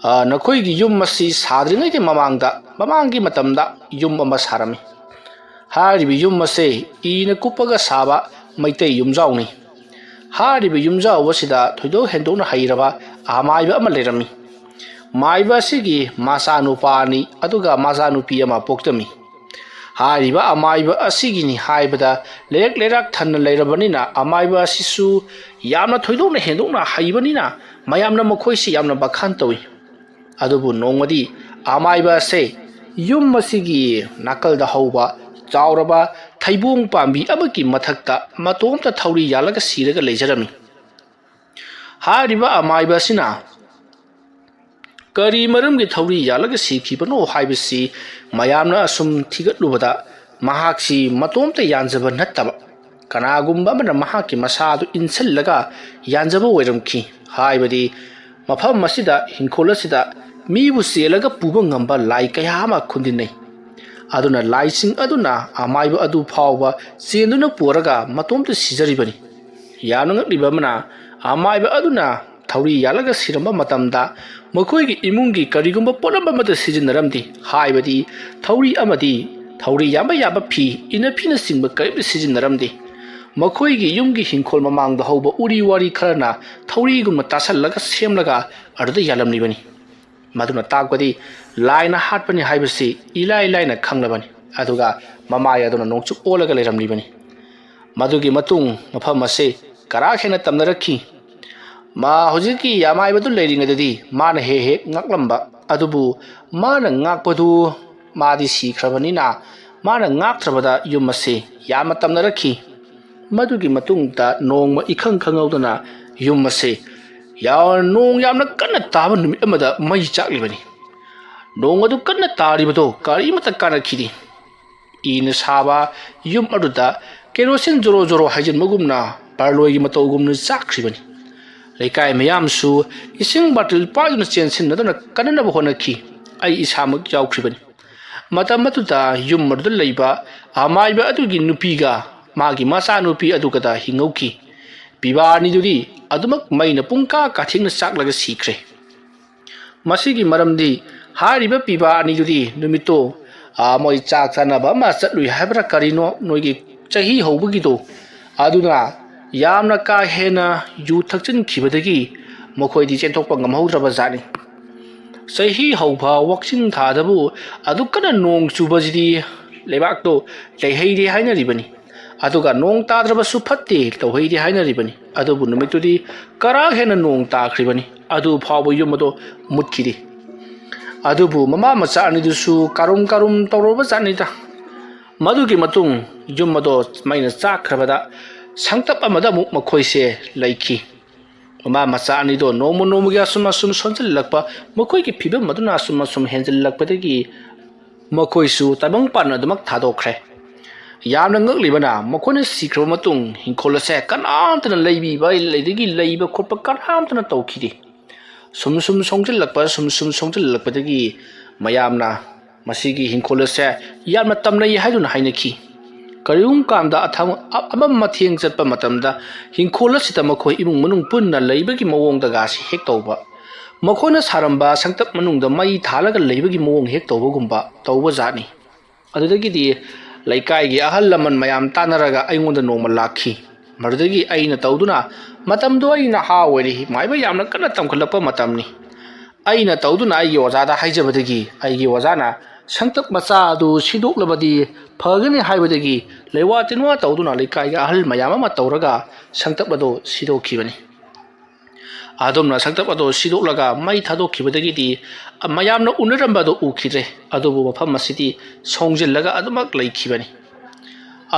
ꯑ, ꯅꯈꯣꯏꯒꯤ ꯌꯨꯝ ꯑꯁꯤ ꯁꯥꯗ꯭ꯔꯤꯉꯩꯒꯤ ꯃꯃꯥꯡꯗ, ꯃꯃꯥꯡꯒꯤ ꯃꯇꯝꯗ ꯌꯨꯝ ꯑꯃ ꯁꯥꯔꯝꯃꯤ꯫ ꯍꯥꯏꯔꯤꯕ ꯌꯨꯝ ꯑꯁꯦ ꯏꯅ ꯀꯨꯞꯄꯒ ꯁꯥꯕ ꯃꯩꯇꯩ ꯌꯨꯝꯖꯥꯎꯅꯤ꯫ ꯍꯥꯏꯔꯤꯕ ꯌꯨꯝꯖꯥꯎ ꯑꯁꯤꯗ ꯊꯣꯏꯗꯣꯛ ꯍꯦꯟꯗꯣꯛꯅ ꯍꯩꯔꯕ ꯑꯃꯥꯏꯕ ꯑꯃ ꯂꯩꯔꯝꯃꯤ꯫ ꯃꯥꯏꯕ ꯑꯁꯤꯒꯤ ꯃꯆꯥꯅꯨꯄꯥ ꯑꯅꯤ ꯑꯗꯨꯒ ꯃꯆꯥꯅꯨꯄꯤ ꯑꯃ ꯄꯣꯛꯇꯃꯤ꯫ ꯍꯥꯏꯔꯤꯕ ꯑꯃꯥꯏꯕ ꯑꯁꯤꯒꯤꯅꯤ ꯍꯥꯏꯕꯗ ꯂꯩꯔꯛ ꯂꯩꯔꯥꯛ ꯊꯟꯅ ꯂꯩꯔꯕꯅꯤꯅ ꯑꯃꯥꯏꯕ ꯑꯁꯤꯁꯨ ꯌꯥꯝꯅ ꯊꯣꯏꯗꯣꯛꯅ ꯍꯦꯟꯗꯣꯛꯅ ꯍꯩꯕꯅꯤꯅ ꯃꯌꯥꯝꯅ ꯃꯈꯣꯏꯁꯤ ꯌꯥꯝꯅ ꯕꯈꯥꯟ ꯇꯧꯏ꯫ ꯑꯗꯨꯕꯨ ꯅꯣꯡꯃꯗꯤ ꯑꯃꯥꯏꯕ ꯑꯁꯦ ꯌꯨꯝ ꯑꯁꯤꯒꯤ ꯅꯥꯀꯜꯗ ꯍꯧꯕ ꯆꯥꯎꯔꯕ ꯊꯩꯕꯣꯡ ꯄꯥꯝꯕꯤ ꯑꯃꯒꯤ ꯃꯊꯛꯇ ꯃꯇꯣꯝꯇ ꯊꯧꯔꯤ ꯌꯥꯜꯂꯒ ꯁꯤꯔꯒ ꯂꯩꯖꯔꯝꯃꯤ꯫ ꯍꯥꯏꯔꯤꯕ ꯑꯃꯥꯏꯕ ꯑꯁꯤꯅ ꯀꯔꯤ ꯃꯔꯝꯒꯤ ꯊꯧꯔꯤ ꯌꯥꯜꯂꯒ ꯁꯤꯈꯤꯕꯅꯣ ꯍꯥꯏꯕꯁꯤ ꯃꯌꯥꯝꯅ ꯑꯁꯨꯝ ꯊꯤꯒꯠꯂꯨꯕꯗ ꯃꯍꯥꯛꯁꯤ ꯃꯇꯣꯝꯇ ꯌꯥꯟꯖꯕ ꯅꯠꯇꯕ ꯀꯅꯥꯒꯨꯝꯕ ꯑꯃꯅ ꯃꯍꯥꯛꯀꯤ ꯃꯁꯥꯗꯨ ꯏꯟꯁꯤꯜꯂꯒ ꯌꯥꯟꯖꯕ ꯑꯣꯏꯔꯝꯈꯤ꯫ ꯍꯥꯏꯕꯗꯤ ꯃꯐꯝ ꯑꯁꯤꯗ, ꯏꯪꯈꯣꯜ ꯑꯁꯤꯗ ꯃꯤꯕꯨ ꯆꯦꯜꯂꯒ ꯄꯨꯕ ꯉꯝꯕ ꯂꯥꯏ ꯀꯌꯥ ꯑꯃ ꯈꯨꯟꯗꯤꯟꯅꯩ꯫ ꯑꯗꯨꯅ ꯂꯥꯏꯁꯤꯡ ꯑꯗꯨꯅ ꯑꯃꯥꯏꯕ ꯑꯗꯨ ꯐꯥꯎꯕ ꯆꯦꯟꯗꯨꯅ ꯄꯨꯔꯒ ꯃꯇꯣꯝꯇ ꯁꯤꯖꯔꯤꯕꯅꯤ꯫ ꯌꯥꯝꯅ ꯉꯛꯂꯤꯕ ꯑꯃꯅ, ꯑꯃꯥꯏꯕ ꯑꯗꯨꯅ ꯊꯧꯔꯤ ꯌꯥꯜꯂꯒ ꯁꯤꯔꯝꯕ ꯃꯇꯝꯗ ꯃꯈꯣꯏꯒꯤ ꯏꯃꯨꯡꯒꯤ ꯀꯔꯤꯒꯨꯝꯕ ꯄꯣꯠꯂꯝ ꯑꯃꯠꯇ ꯁꯤꯖꯤꯟꯅꯔꯝꯗꯦ꯫ ꯍꯥꯏꯕꯗꯤ ꯊꯧꯔꯤ ꯑꯃꯗꯤ ꯊꯧꯔꯤ ꯌꯥꯟꯕ ꯌꯥꯕ ꯐꯤ, ꯏꯅꯐꯤꯅꯆꯤꯡꯕ ꯀꯔꯤꯝꯇ ꯁꯤꯖꯤꯟꯅꯔꯝꯗꯦ꯫ ꯃꯈꯣꯏꯒꯤ ꯌꯨꯝꯒꯤ ꯍꯤꯡꯈꯣꯜ ꯃꯃꯥꯡꯗ ꯍꯧꯕ ꯎꯔꯤ ꯋꯥꯔꯤ ꯈꯔꯅ ꯊꯧꯔꯤꯒꯨꯝꯅ ꯇꯥꯁꯜꯂꯒ ꯁꯦꯝꯂꯒ ꯑꯗꯨꯗ ꯌꯥꯜꯂꯝꯂꯤꯕꯅꯤ꯫ ꯃꯗꯨꯅ ꯇꯥꯛꯄꯗꯤ ꯂꯥꯏꯅ ꯍꯥꯠꯄꯅꯤ ꯍꯥꯏꯕꯁꯤ ꯏꯂꯥꯏ ꯂꯥꯏꯅ ꯈꯪꯂꯕꯅꯤ꯫ ꯑꯗꯨꯒ ꯃꯃꯥꯏ ꯑꯗꯨꯅ ꯅꯣꯡꯆꯨꯞ ꯑꯣꯜꯂꯒ ꯂꯩꯔꯝꯂꯤꯕꯅꯤ꯫ ꯃꯗꯨꯒꯤ ꯃꯇꯨꯡ ꯃꯐꯝ ꯑꯁꯤ ꯀꯔꯥ ꯍꯦꯟꯅ ꯇꯝꯅꯔꯛꯈꯤ꯫ ꯃꯥ ꯍꯧꯖꯤꯛꯀꯤ ꯑꯃꯥꯏꯕꯗꯨ ꯂꯩꯔꯤꯉꯩꯗꯗꯤ ꯃꯥꯅ ꯍꯦꯛ ꯍꯦꯛ ꯉꯥꯛꯂꯝꯕ, ꯑꯗꯨꯕꯨ ꯃꯥꯅ ꯉꯥꯛꯄꯗꯨ ꯃꯥꯗꯤ ꯁꯤꯈ꯭ꯔꯕꯅꯤꯅ ꯃꯥꯅ ꯉꯥꯛꯇ꯭ꯔꯕꯗ ꯌꯨꯝ ꯑꯁꯤ ꯌꯥꯝꯅ ꯇꯝꯅꯔꯛꯈꯤ꯫ ꯃꯗꯨꯒꯤ ꯃꯇꯨꯡꯗ ꯅꯣꯡꯃ ꯏꯈꯪ ꯈꯪꯍꯧꯗꯅ ꯌꯨꯝ ꯑꯁꯤ ꯌꯥ-, ꯅꯣꯡ ꯌꯥꯝꯅ ꯀꯟꯅ ꯇꯥꯕ ꯅꯨꯃꯤꯠ ꯑꯃꯗ ꯃꯩ ꯆꯥꯛꯂꯤꯕꯅꯤ꯫ ꯅꯣꯡ ꯑꯗꯨ ꯀꯟꯅ ꯇꯥꯔꯤꯕꯗꯣ ꯀꯔꯤꯃꯠꯇ ꯀꯥꯟꯅꯈꯤꯗꯦ꯫ ꯏꯅ ꯁꯥꯕ ꯌꯨꯝ ꯑꯗꯨꯗ ꯀꯦꯔꯣꯁꯤꯟ ꯖꯣꯔꯣ ꯖꯣꯔꯣ ꯍꯩꯖꯤꯟꯕꯒꯨꯝꯅ ꯄꯥꯔꯂꯣꯏꯒꯤ ꯃꯇꯧꯒꯨꯝꯅ ꯆꯥꯛꯈ꯭ꯔꯤꯕꯅꯤ꯫ ꯂꯩꯀꯥꯏ ꯃꯌꯥꯝꯁꯨ ꯏꯁꯤꯡ ꯕꯥꯇꯤꯜ ꯄꯥꯏꯗꯨꯅ ꯆꯦꯟꯁꯤꯟꯅꯗꯨꯅ ꯀꯟꯅꯅꯕ ꯍꯣꯠꯅꯈꯤ꯫ ꯑꯩ ꯏꯁꯥꯃꯛ ꯌꯥꯎꯈ꯭ꯔꯤꯕꯅꯤ꯫ ꯃꯇꯝ ꯑꯗꯨꯗ ꯌꯨꯝ ꯑꯗꯨꯗ ꯂꯩꯕ ꯑꯃꯥꯏꯕ ꯑꯗꯨꯒꯤ ꯅꯨꯄꯤꯒ ꯃꯥꯒꯤ ꯃꯆꯥꯅꯨꯄꯤ ꯑꯗꯨꯒꯗ ꯍꯤꯡꯍꯧꯈꯤ꯫ ꯄꯤꯕꯥ ꯑꯅꯤꯗꯨꯗꯤ ꯑꯗꯨꯃꯛ ꯃꯩꯅ ꯄꯨꯡꯀꯥ ꯀꯥꯊꯦꯡꯅ ꯆꯥꯛꯂꯒ ꯁꯤꯈ꯭ꯔꯦ꯫ ꯃꯁꯤꯒꯤ ꯃꯔꯝꯗꯤ ꯍꯥꯏꯔꯤꯕ ꯄꯤꯕꯥ ꯑꯅꯤꯗꯨꯗꯤ ꯅꯨꯃꯤꯠꯇꯣ, ꯑꯥ, ꯃꯣꯏ ꯆꯥꯛ ꯆꯥꯅꯕ ꯑꯃ ꯆꯠꯂꯨꯏ ꯍꯥꯏꯕ꯭ꯔꯥ ꯀꯔꯤꯅꯣ, ꯅꯣꯏꯒꯤ ꯆꯍꯤ ꯍꯧꯕꯒꯤꯗꯣ, ꯑꯗꯨꯅ ꯌꯥꯝꯅ ꯀꯥ ꯍꯦꯟꯅ ꯌꯨ ꯊꯛꯆꯤꯟꯈꯤꯕꯗꯒꯤ ꯃꯈꯣꯏꯗꯤ ꯆꯦꯟꯊꯣꯛꯄ ꯉꯝꯍꯧꯗ꯭ꯔꯕ ꯖꯥꯠꯅꯤ꯫ ꯆꯍꯤ ꯍꯧꯕ ꯋꯥꯛꯆꯤꯡ ꯊꯥꯗꯕꯨ ꯑꯗꯨꯛ ꯀꯟꯅ ꯅꯣꯡ ꯆꯨꯕꯁꯤꯗꯤ ꯂꯩꯕꯥꯛꯇꯣ ꯂꯩꯍꯩꯗꯦ ꯍꯥꯏꯅꯔꯤꯕꯅꯤ꯫ ꯑꯗꯨꯒ ꯅꯣꯡ ꯇꯥꯗ꯭ꯔꯕꯁꯨ ꯐꯠꯇꯦ, ꯇꯧꯍꯩꯗꯦ ꯍꯥꯏꯅꯔꯤꯕꯅꯤ꯫ ꯑꯗꯨꯕꯨ ꯅꯨꯃꯤꯠꯇꯨꯗꯤ ꯀꯔꯥ ꯍꯦꯟꯅ ꯅꯣꯡ ꯇꯥꯈ꯭ꯔꯤꯕꯅꯤ꯫ ꯑꯗꯨ ꯐꯥꯎꯕ ꯌꯨꯝ ꯑꯗꯣ ꯃꯨꯠꯈꯤꯗꯦ꯫ ꯑꯗꯨꯕꯨ ꯃꯃꯥ ꯃꯆꯥ ꯑꯅꯤꯗꯨꯁꯨ ꯀꯥꯔꯨꯝ ꯀꯥꯔꯨꯝ ꯇꯧꯔꯕ ꯖꯥꯠꯅꯤꯗ꯫ ꯃꯗꯨꯒꯤ ꯃꯇꯨꯡ ꯌꯨꯝ ꯑꯗꯣ ꯃꯩꯅ ꯆꯥꯛꯈ꯭ꯔꯕꯗ ꯁꯪꯇꯞ ꯑꯃꯗ ꯑꯃꯨꯛ ꯃꯈꯣꯏꯁꯦ ꯂꯩꯈꯤ꯫ ꯃꯃꯥ ꯃꯆꯥ ꯑꯅꯤꯗꯣ ꯅꯣꯡꯃ ꯅꯣꯡꯃꯒꯤ ꯑꯁꯨꯝ ꯑꯁꯨꯝ ꯁꯣꯟꯖꯜꯂꯛꯄ, ꯃꯈꯣꯏꯒꯤ ꯐꯤꯕꯝ ꯑꯗꯨꯅ ꯑꯁꯨꯝ ꯑꯁꯨꯝ ꯍꯦꯟꯖꯜꯂꯛꯄꯗꯒꯤ ꯃꯈꯣꯏꯁꯨ ꯇꯥꯏꯕꯪ ꯄꯥꯟ ꯑꯗꯨꯃꯛ ꯊꯥꯗꯣꯛꯈ꯭ꯔꯦ꯫ ꯌꯥꯝꯅ ꯉꯛꯂꯤꯕꯅ, ꯃꯈꯣꯏꯅ ꯁꯤꯈ꯭ꯔꯕ ꯃꯇꯨꯡ ꯍꯤꯡꯈꯣꯜ ꯑꯁꯦ ꯀꯅꯥꯝꯇꯅ ꯂꯩꯕꯤꯕ, ꯑꯗꯒꯤ ꯂꯩꯕ ꯈꯣꯠꯄ ꯀꯅꯥꯝꯇꯅ ꯇꯧꯈꯤꯗꯦ꯫ ꯁꯨꯝ ꯁꯨꯝ ꯁꯣꯡꯖꯤꯜꯂꯛꯄ, ꯁꯨꯝ ꯁꯨꯝ ꯁꯣꯡꯖꯤꯜꯂꯛꯄꯗꯒꯤ ꯃꯌꯥꯝꯅ ꯃꯁꯤꯒꯤ ꯍꯤꯡꯈꯣꯜ ꯑꯁꯦ ꯌꯥꯝꯅ ꯇꯝꯅꯩ ꯍꯥꯏꯗꯨꯅ ꯍꯥꯏꯅꯈꯤ꯫ ꯀꯔꯤꯒꯨꯝꯕ ꯀꯥꯟꯗ ꯑꯊꯪ-, ꯑ-, ꯑꯃꯝ ꯑꯊꯦꯡ ꯆꯠꯄ ꯃꯇꯝꯗ ꯍꯤꯡꯈꯣꯜ ꯑꯁꯤꯗ ꯃꯈꯣꯏ ꯏꯃꯨꯡ ꯃꯅꯨꯡ ꯄꯨꯟꯅ ꯂꯩꯕꯒꯤ ꯃꯑꯣꯡꯗꯒꯁꯤ ꯍꯦꯛ ꯇꯧꯕ, ꯃꯈꯣꯏꯅ ꯁꯥꯔꯝꯕ ꯁꯪꯇꯞ ꯃꯅꯨꯡꯗ ꯃꯩ ꯊꯥꯜꯂꯒ ꯂꯩꯕꯒꯤ ꯃꯑꯣꯡ ꯍꯦꯛ ꯇꯧꯕꯒꯨꯝꯕ ꯇꯧꯕ ꯖꯥꯠꯅꯤ꯫ ꯑꯗꯨꯗꯒꯤꯗꯤ ꯂꯩꯀꯥꯏꯒꯤ ꯑꯍꯜ ꯂꯃꯟ ꯃꯌꯥꯝ ꯇꯥꯟꯅꯔꯒ ꯑꯩꯉꯣꯟꯗ ꯅꯣꯡꯃ ꯂꯥꯛꯈꯤ꯫ ꯃꯗꯨꯗꯒꯤ ꯑꯩꯅ ꯇꯧꯗꯨꯅ, ꯃꯇꯝꯗꯨ ꯑꯩ ꯅꯍꯥ ꯑꯣꯏꯔꯤ, ꯃꯍꯩ ꯌꯥꯝꯅ ꯀꯟꯅ ꯇꯝꯈꯠꯂꯛꯄ ꯃꯇꯝꯅꯤ꯫ ꯑꯩꯅ ꯇꯧꯗꯨꯅ ꯑꯩꯒꯤ ꯑꯣꯖꯥꯗ ꯍꯥꯏꯖꯕꯗꯒꯤ ꯑꯩꯒꯤ ꯑꯣꯖꯥꯅ ꯁꯪꯇꯞ ꯃꯆꯥ ꯑꯗꯨ ꯁꯤꯗꯣꯛꯂꯕꯗꯤ ꯐꯒꯅꯤ ꯍꯥꯏꯕꯗꯒꯤ ꯂꯩꯋꯥ ꯇꯤꯟꯋꯥ ꯇꯧꯗꯨꯅ ꯂꯩꯀꯥꯏꯒꯤ ꯑꯍꯜ ꯃꯌꯥꯝ ꯑꯃ ꯇꯧꯔꯒ ꯁꯪꯇꯞ ꯑꯗꯨ ꯁꯤꯗꯣꯛꯈꯤꯕꯅꯤ꯫ ꯑꯗꯨꯝꯅ ꯁꯪꯇꯞ ꯑꯗꯨ ꯁꯤꯗꯣꯛꯂꯒ ꯃꯩ ꯊꯥꯗꯣꯛꯈꯤꯕꯗꯒꯤꯗꯤ ꯃꯌꯥꯝꯅ ꯎꯅꯔꯝꯕ ꯑꯗꯨ ꯎꯈꯤꯗ꯭ꯔꯦ꯫ ꯑꯗꯨꯕꯨ ꯃꯐꯝ ꯑꯁꯤꯗꯤ ꯁꯣꯡꯖꯤꯜꯂꯒ ꯑꯗꯨꯃꯛ ꯂꯩꯈꯤꯕꯅꯤ꯫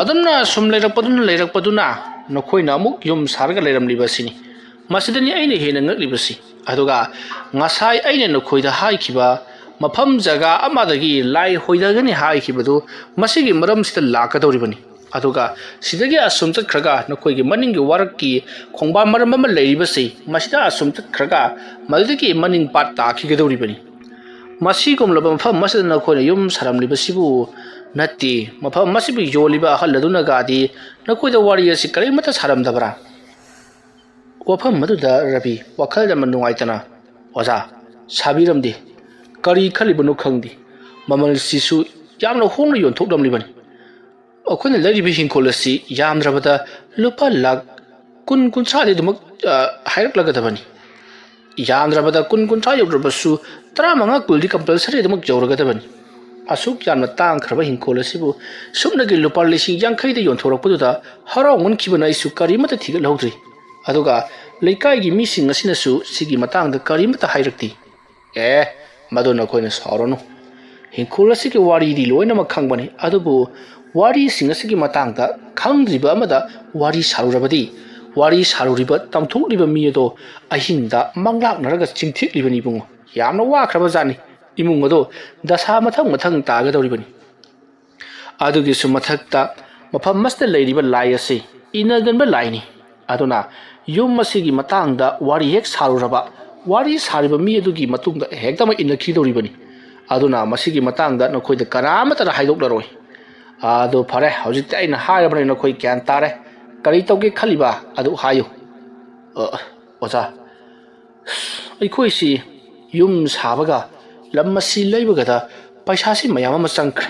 ꯑꯗꯨꯝꯅ ꯁꯨꯝ ꯂꯩꯔꯛꯄꯗꯨꯅ ꯂꯩꯔꯛꯄꯗꯨꯅ ꯅꯈꯣꯏꯅ ꯑꯃꯨꯛ ꯌꯨꯝ ꯁꯥꯔꯒ ꯂꯩꯔꯝꯂꯤꯕꯁꯤꯅꯤ꯫ ꯃꯁꯤꯗꯅꯤ ꯑꯩꯅ ꯍꯦꯟꯅ ꯉꯛꯂꯤꯕꯁꯤ꯫ ꯑꯗꯨꯒ ꯉꯁꯥꯏ ꯑꯩꯅ ꯅꯈꯣꯏꯗ ꯍꯥꯏꯈꯤꯕ ꯃꯐꯝ ꯖꯒꯥ ꯑꯃꯗꯒꯤ ꯂꯥꯏ ꯍꯣꯏꯊꯒꯅꯤ ꯍꯥꯏꯈꯤꯕꯗꯨ ꯃꯁꯤꯒꯤ ꯃꯔꯝꯁꯤꯗ ꯂꯥꯛꯀꯗꯧꯔꯤꯕꯅꯤ꯫ ꯑꯗꯨꯒ ꯁꯤꯗꯒꯤ ꯑꯁꯨꯝ ꯆꯠꯈ꯭ꯔꯒ ꯅꯈꯣꯏꯒꯤ ꯃꯅꯤꯡꯒꯤ ꯋꯥꯔꯛꯀꯤ ꯈꯣꯡꯕꯥꯟ ꯃꯔꯝ ꯑꯃ ꯂꯩꯔꯤꯕꯁꯤ, ꯃꯁꯤꯗ ꯑꯁꯨꯝ ꯆꯠꯈ꯭ꯔꯒ ꯃꯗꯨꯗꯒꯤ ꯃꯅꯤꯡ ꯄꯥꯠ ꯇꯥꯈꯤꯒꯗꯧꯔꯤꯕꯅꯤ꯫ ꯃꯁꯤꯒꯨꯝꯂꯕ ꯃꯐꯝ ꯑꯁꯤꯗ ꯅꯈꯣꯏꯅ ꯌꯨꯝ ꯁꯥꯔꯝꯂꯤꯕꯁꯤꯕꯨ ꯅꯠꯇꯦ, ꯃꯐꯝ ꯑꯁꯤꯕꯨ ꯌꯣꯜꯂꯤꯕ ꯑꯍꯜ ꯑꯗꯨꯅꯒꯗꯤ ꯅꯈꯣꯏꯗ ꯋꯥꯔꯤ ꯑꯁꯤ ꯀꯔꯤꯃꯠꯇ ꯁꯥꯔꯝꯗꯕ꯭ꯔꯥ? ꯋꯥꯐꯝ ꯑꯗꯨꯗ ꯔꯕꯤ ꯋꯥꯈꯜ ꯌꯥꯝꯅ ꯅꯨꯡꯉꯥꯏꯇꯅ, "ꯑꯣꯖꯥ, ꯁꯥꯕꯤꯔꯝꯗꯦ꯫ ꯀꯔꯤ ꯈꯜꯂꯤꯕꯅꯣ ꯈꯪꯗꯦ꯫ ꯃꯃꯜꯁꯤꯁꯨ ꯌꯥꯝꯅ ꯍꯣꯡꯅ ꯌꯣꯟꯊꯣꯛꯂꯝꯂꯤꯕꯅꯤ꯫ ꯑꯩꯈꯣꯏꯅ ꯂꯩꯔꯤꯕ ꯍꯤꯡꯈꯣꯜ ꯑꯁꯤ ꯌꯥꯝꯗ꯭ꯔꯕꯗ ꯂꯨꯄꯥ ꯂꯥꯈ ꯀꯨꯟ ꯀꯨꯟꯊ꯭ꯔꯥꯗꯤ ꯑꯗꯨꯃꯛ, ꯑ, ꯍꯥꯏꯔꯛꯂꯒꯗꯕꯅꯤ꯫ ꯌꯥꯝꯗ꯭ꯔꯕꯗ ꯀꯨꯟ ꯀꯨꯟꯊ꯭ꯔꯥ ꯌꯧꯗ꯭ꯔꯕꯁꯨ ꯇꯔꯥꯃꯉꯥ ꯀꯨꯟꯗꯤ ꯀꯝꯄꯜꯁꯔꯤ ꯑꯗꯨꯃꯛ ꯌꯧꯔꯒꯗꯕꯅꯤ꯫ ꯑꯁꯨꯛ ꯌꯥꯝꯅ ꯇꯥꯡꯈ꯭ꯔꯕ ꯍꯤꯡꯈꯣꯜ ꯑꯁꯤꯕꯨ ꯁꯨꯞꯅꯒꯤ ꯂꯨꯄꯥ ꯂꯤꯁꯤꯡ ꯌꯥꯡꯈꯩꯗ ꯌꯣꯟꯊꯣꯔꯛꯄꯗꯨꯗ ꯍꯔꯥꯎꯃꯟꯈꯤꯕꯅ ꯑꯩꯁꯨ ꯀꯔꯤꯃꯠꯇ ꯊꯤꯒꯠꯍꯧꯗ꯭ꯔꯤ꯫ ꯑꯗꯨꯒ ꯂꯩꯀꯥꯏꯒꯤ ꯃꯤꯁꯤꯡ ꯑꯁꯤꯅꯁꯨ ꯁꯤꯒꯤ ꯃꯇꯥꯡꯗ ꯀꯔꯤꯃꯠꯇ ꯍꯥꯏꯔꯛꯇꯦ"꯫ "ꯑꯦ, ꯃꯗꯨ ꯅꯈꯣꯏꯅ ꯁꯥꯎꯔꯅꯨ꯫ ꯍꯤꯡꯈꯣꯜ ꯑꯁꯤꯒꯤ ꯋꯥꯔꯤꯗꯤ ꯂꯣꯏꯅꯃꯛ ꯈꯪꯕꯅꯤ, ꯑꯗꯨꯕꯨ ꯋꯥꯔꯤꯁꯤꯡ ꯑꯁꯤꯒꯤ ꯃꯇꯥꯡꯗ ꯈꯪꯗ꯭ꯔꯤꯕ ꯑꯃꯗ ꯋꯥꯔꯤ ꯁꯥꯔꯨꯔꯕꯗꯤ, ꯋꯥꯔꯤ ꯁꯥꯔꯨꯔꯤꯕ ꯇꯝꯊꯣꯛꯂꯤꯕ ꯃꯤ ꯑꯗꯣ ꯑꯍꯤꯡꯗ ꯃꯪꯂꯥꯛꯅꯔꯒ ꯆꯤꯡꯊꯤꯛꯂꯤꯕꯅꯤ ꯏꯕꯨꯡꯉꯣ꯫ ꯌꯥꯝꯅ ꯋꯥꯈ꯭ꯔꯕ ꯖꯥꯠꯅꯤ꯫ ꯏꯃꯨꯡ ꯑꯗꯣ ꯗꯁꯥ ꯃꯊꯪ ꯃꯊꯪ ꯇꯥꯒꯗꯧꯔꯤꯕꯅꯤ꯫ ꯑꯗꯨꯒꯤꯁꯨ ꯃꯊꯛꯇ ꯃꯐꯝ ꯑꯁꯤꯗ ꯂꯩꯔꯤꯕ ꯂꯥꯏ ꯑꯁꯤ ꯏꯟꯅꯒꯟꯕ ꯂꯥꯏꯅꯤ꯫ ꯑꯗꯨꯅ ꯌꯨꯝ ꯑꯁꯤꯒꯤ ꯃꯇꯥꯡꯗ ꯋꯥꯔꯤ ꯍꯦꯛ ꯁꯥꯔꯨꯔꯕ, ꯋꯥꯔꯤ ꯁꯥꯔꯤꯕ ꯃꯤ ꯑꯗꯨꯒꯤ ꯃꯇꯨꯡꯗ ꯍꯦꯛꯇꯃꯛ ꯏꯟꯅꯈꯤꯗꯧꯔꯤꯕꯅꯤ꯫ ꯑꯗꯨꯅ ꯃꯁꯤꯒꯤ ꯃꯇꯥꯡꯗ ꯅꯈꯣꯏꯗ ꯀꯅꯥ ꯑꯃꯠꯇꯗ ꯍꯥꯏꯗꯣꯛꯂꯔꯣꯏ꯫ ꯑꯗꯨ ꯐꯔꯦ, ꯍꯧꯖꯤꯛꯇꯤ ꯑꯩꯅ ꯍꯥꯏꯔꯕꯅꯤꯅ ꯅꯈꯣꯏ ꯒ꯭ꯌꯥꯟ ꯇꯥꯔꯦ꯫ ꯀꯔꯤ ꯇꯧꯒꯦ ꯈꯜꯂꯤꯕ ꯑꯗꯨ ꯍꯥꯏꯌꯨ꯫ ꯑ, ꯑꯣꯖꯥ, ꯑꯩꯈꯣꯏꯁꯤ ꯌꯨꯝ ꯁꯥꯕꯒ ꯂꯝ ꯑꯁꯤ ꯂꯩꯕꯒꯗ ꯄꯩꯁꯥꯁꯤ ꯃꯌꯥꯝ ꯑꯃ ꯆꯪꯈ꯭ꯔꯦ꯫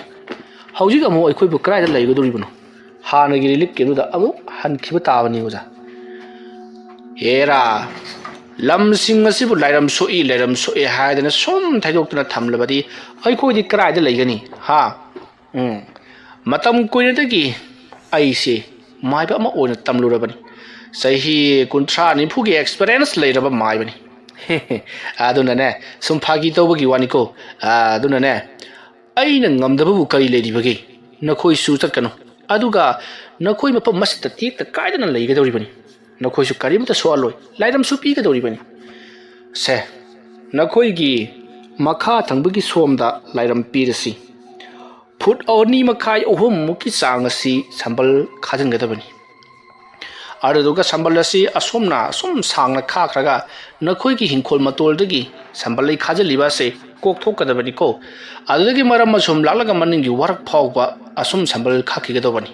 ꯍꯧꯖꯤꯛ ꯑꯃꯨꯛ ꯑꯩꯈꯣꯏꯕꯨ ꯀꯗꯥꯏꯗ ꯂꯩꯒꯗꯧꯔꯤꯕꯅꯣ? ꯍꯥꯟꯅꯒꯤ ꯔꯤꯂꯤꯞꯀꯤ ꯑꯗꯨꯗ ꯑꯃꯨꯛ ꯍꯟꯈꯤꯕ ꯇꯥꯕꯅꯤ, ꯑꯣꯖꯥ꯫ ꯍꯦꯔꯥ, ꯂꯝꯁꯤꯡ ꯑꯁꯤꯕꯨ ꯂꯥꯏꯔꯝ ꯁꯣꯛꯏ, ꯂꯥꯏꯔꯝ ꯁꯣꯛꯏ ꯍꯥꯏꯗꯅ ꯁꯨꯝ ꯊꯩꯗꯣꯛꯇꯨꯅ ꯊꯝꯂꯕꯗꯤ ꯑꯩꯈꯣꯏꯗꯤ ꯀꯗꯥꯏꯗ ꯂꯩꯒꯅꯤ? ꯍꯥ? ꯎꯝ꯫ ꯃꯇꯝ ꯀꯨꯏꯅꯗꯒꯤ ꯑꯩꯁꯦ ꯃꯥꯏꯕ ꯑꯃ ꯑꯣꯏꯅ ꯇꯝꯂꯨꯔꯕꯅꯤ꯫ ꯆꯍꯤ ꯀꯨꯟꯊ꯭ꯔꯥ ꯅꯤꯐꯨꯒꯤ ꯑꯦꯛꯁꯄꯤꯔꯤꯌꯦꯟꯁ ꯂꯩꯔꯕ ꯃꯥꯏꯕꯅꯤ꯫ ꯑꯗꯨꯅꯅꯦ, ꯁꯨꯝ ꯐꯥꯒꯤ ꯇꯧꯕꯒꯤ ꯋꯥꯅꯤꯀꯣ꯫ ꯑꯗꯨꯅꯅꯦ, ꯑꯩꯅ ꯉꯝꯗꯕꯕꯨ ꯀꯔꯤ ꯂꯩꯔꯤꯕꯒꯦ? ꯅꯈꯣꯏꯁꯨ ꯆꯠꯀꯅꯨ꯫ ꯑꯗꯨꯒ ꯅꯈꯣꯏ ꯃꯐꯝ ꯑꯁꯤꯗ ꯇꯦꯛꯇ ꯀꯥꯏꯗꯅ ꯂꯩꯒꯗꯧꯔꯤꯕꯅꯤ꯫ ꯅꯈꯣꯏꯁꯨ ꯀꯔꯤꯝꯇ ꯁꯣꯛꯍꯜꯂꯣꯏ꯫ ꯂꯥꯏꯔꯝꯁꯨ ꯄꯤꯒꯗꯧꯔꯤꯕꯅꯤ꯫ ꯁꯦ, ꯅꯈꯣꯏꯒꯤ ꯃꯈꯥ ꯊꯪꯕꯒꯤ ꯁꯣꯝꯗ ꯂꯥꯏꯔꯝ ꯄꯤꯔꯁꯤ꯫ ꯐꯨꯠ ꯑꯅꯤ ꯃꯈꯥꯏ, ꯑꯍꯨꯝ ꯃꯨꯛꯀꯤ ꯆꯥꯡ ꯑꯁꯤ ꯁꯝꯕꯜ ꯈꯥꯖꯤꯟꯒꯗꯕꯅꯤ꯫ ꯑꯗꯨꯗꯨꯒ ꯁꯝꯕꯜ ꯑꯁꯤ ꯑꯁꯣꯝꯅ ꯑꯁꯨꯝ ꯁꯥꯡꯅ ꯈꯥꯈ꯭ꯔꯒ ꯅꯈꯣꯏꯒꯤ ꯍꯤꯡꯈꯣꯜ ꯃꯇꯣꯜꯗꯒꯤ ꯁꯝꯕꯜ ꯂꯩ ꯈꯥꯖꯤꯜꯂꯤꯕ ꯑꯁꯤ ꯀꯣꯛꯊꯣꯛꯀꯗꯕꯅꯤꯀꯣ꯫ ꯑꯗꯨꯗꯒꯤ ꯃꯔꯝ ꯑꯁꯨꯝ ꯂꯥꯛꯂꯒ ꯃꯅꯤꯡꯒꯤ ꯋꯥꯔꯛ ꯐꯥꯎꯕ ꯑꯁꯨꯝ ꯁꯝꯕꯜ ꯈꯥꯛꯈꯤꯒꯗꯧꯕꯅꯤ꯫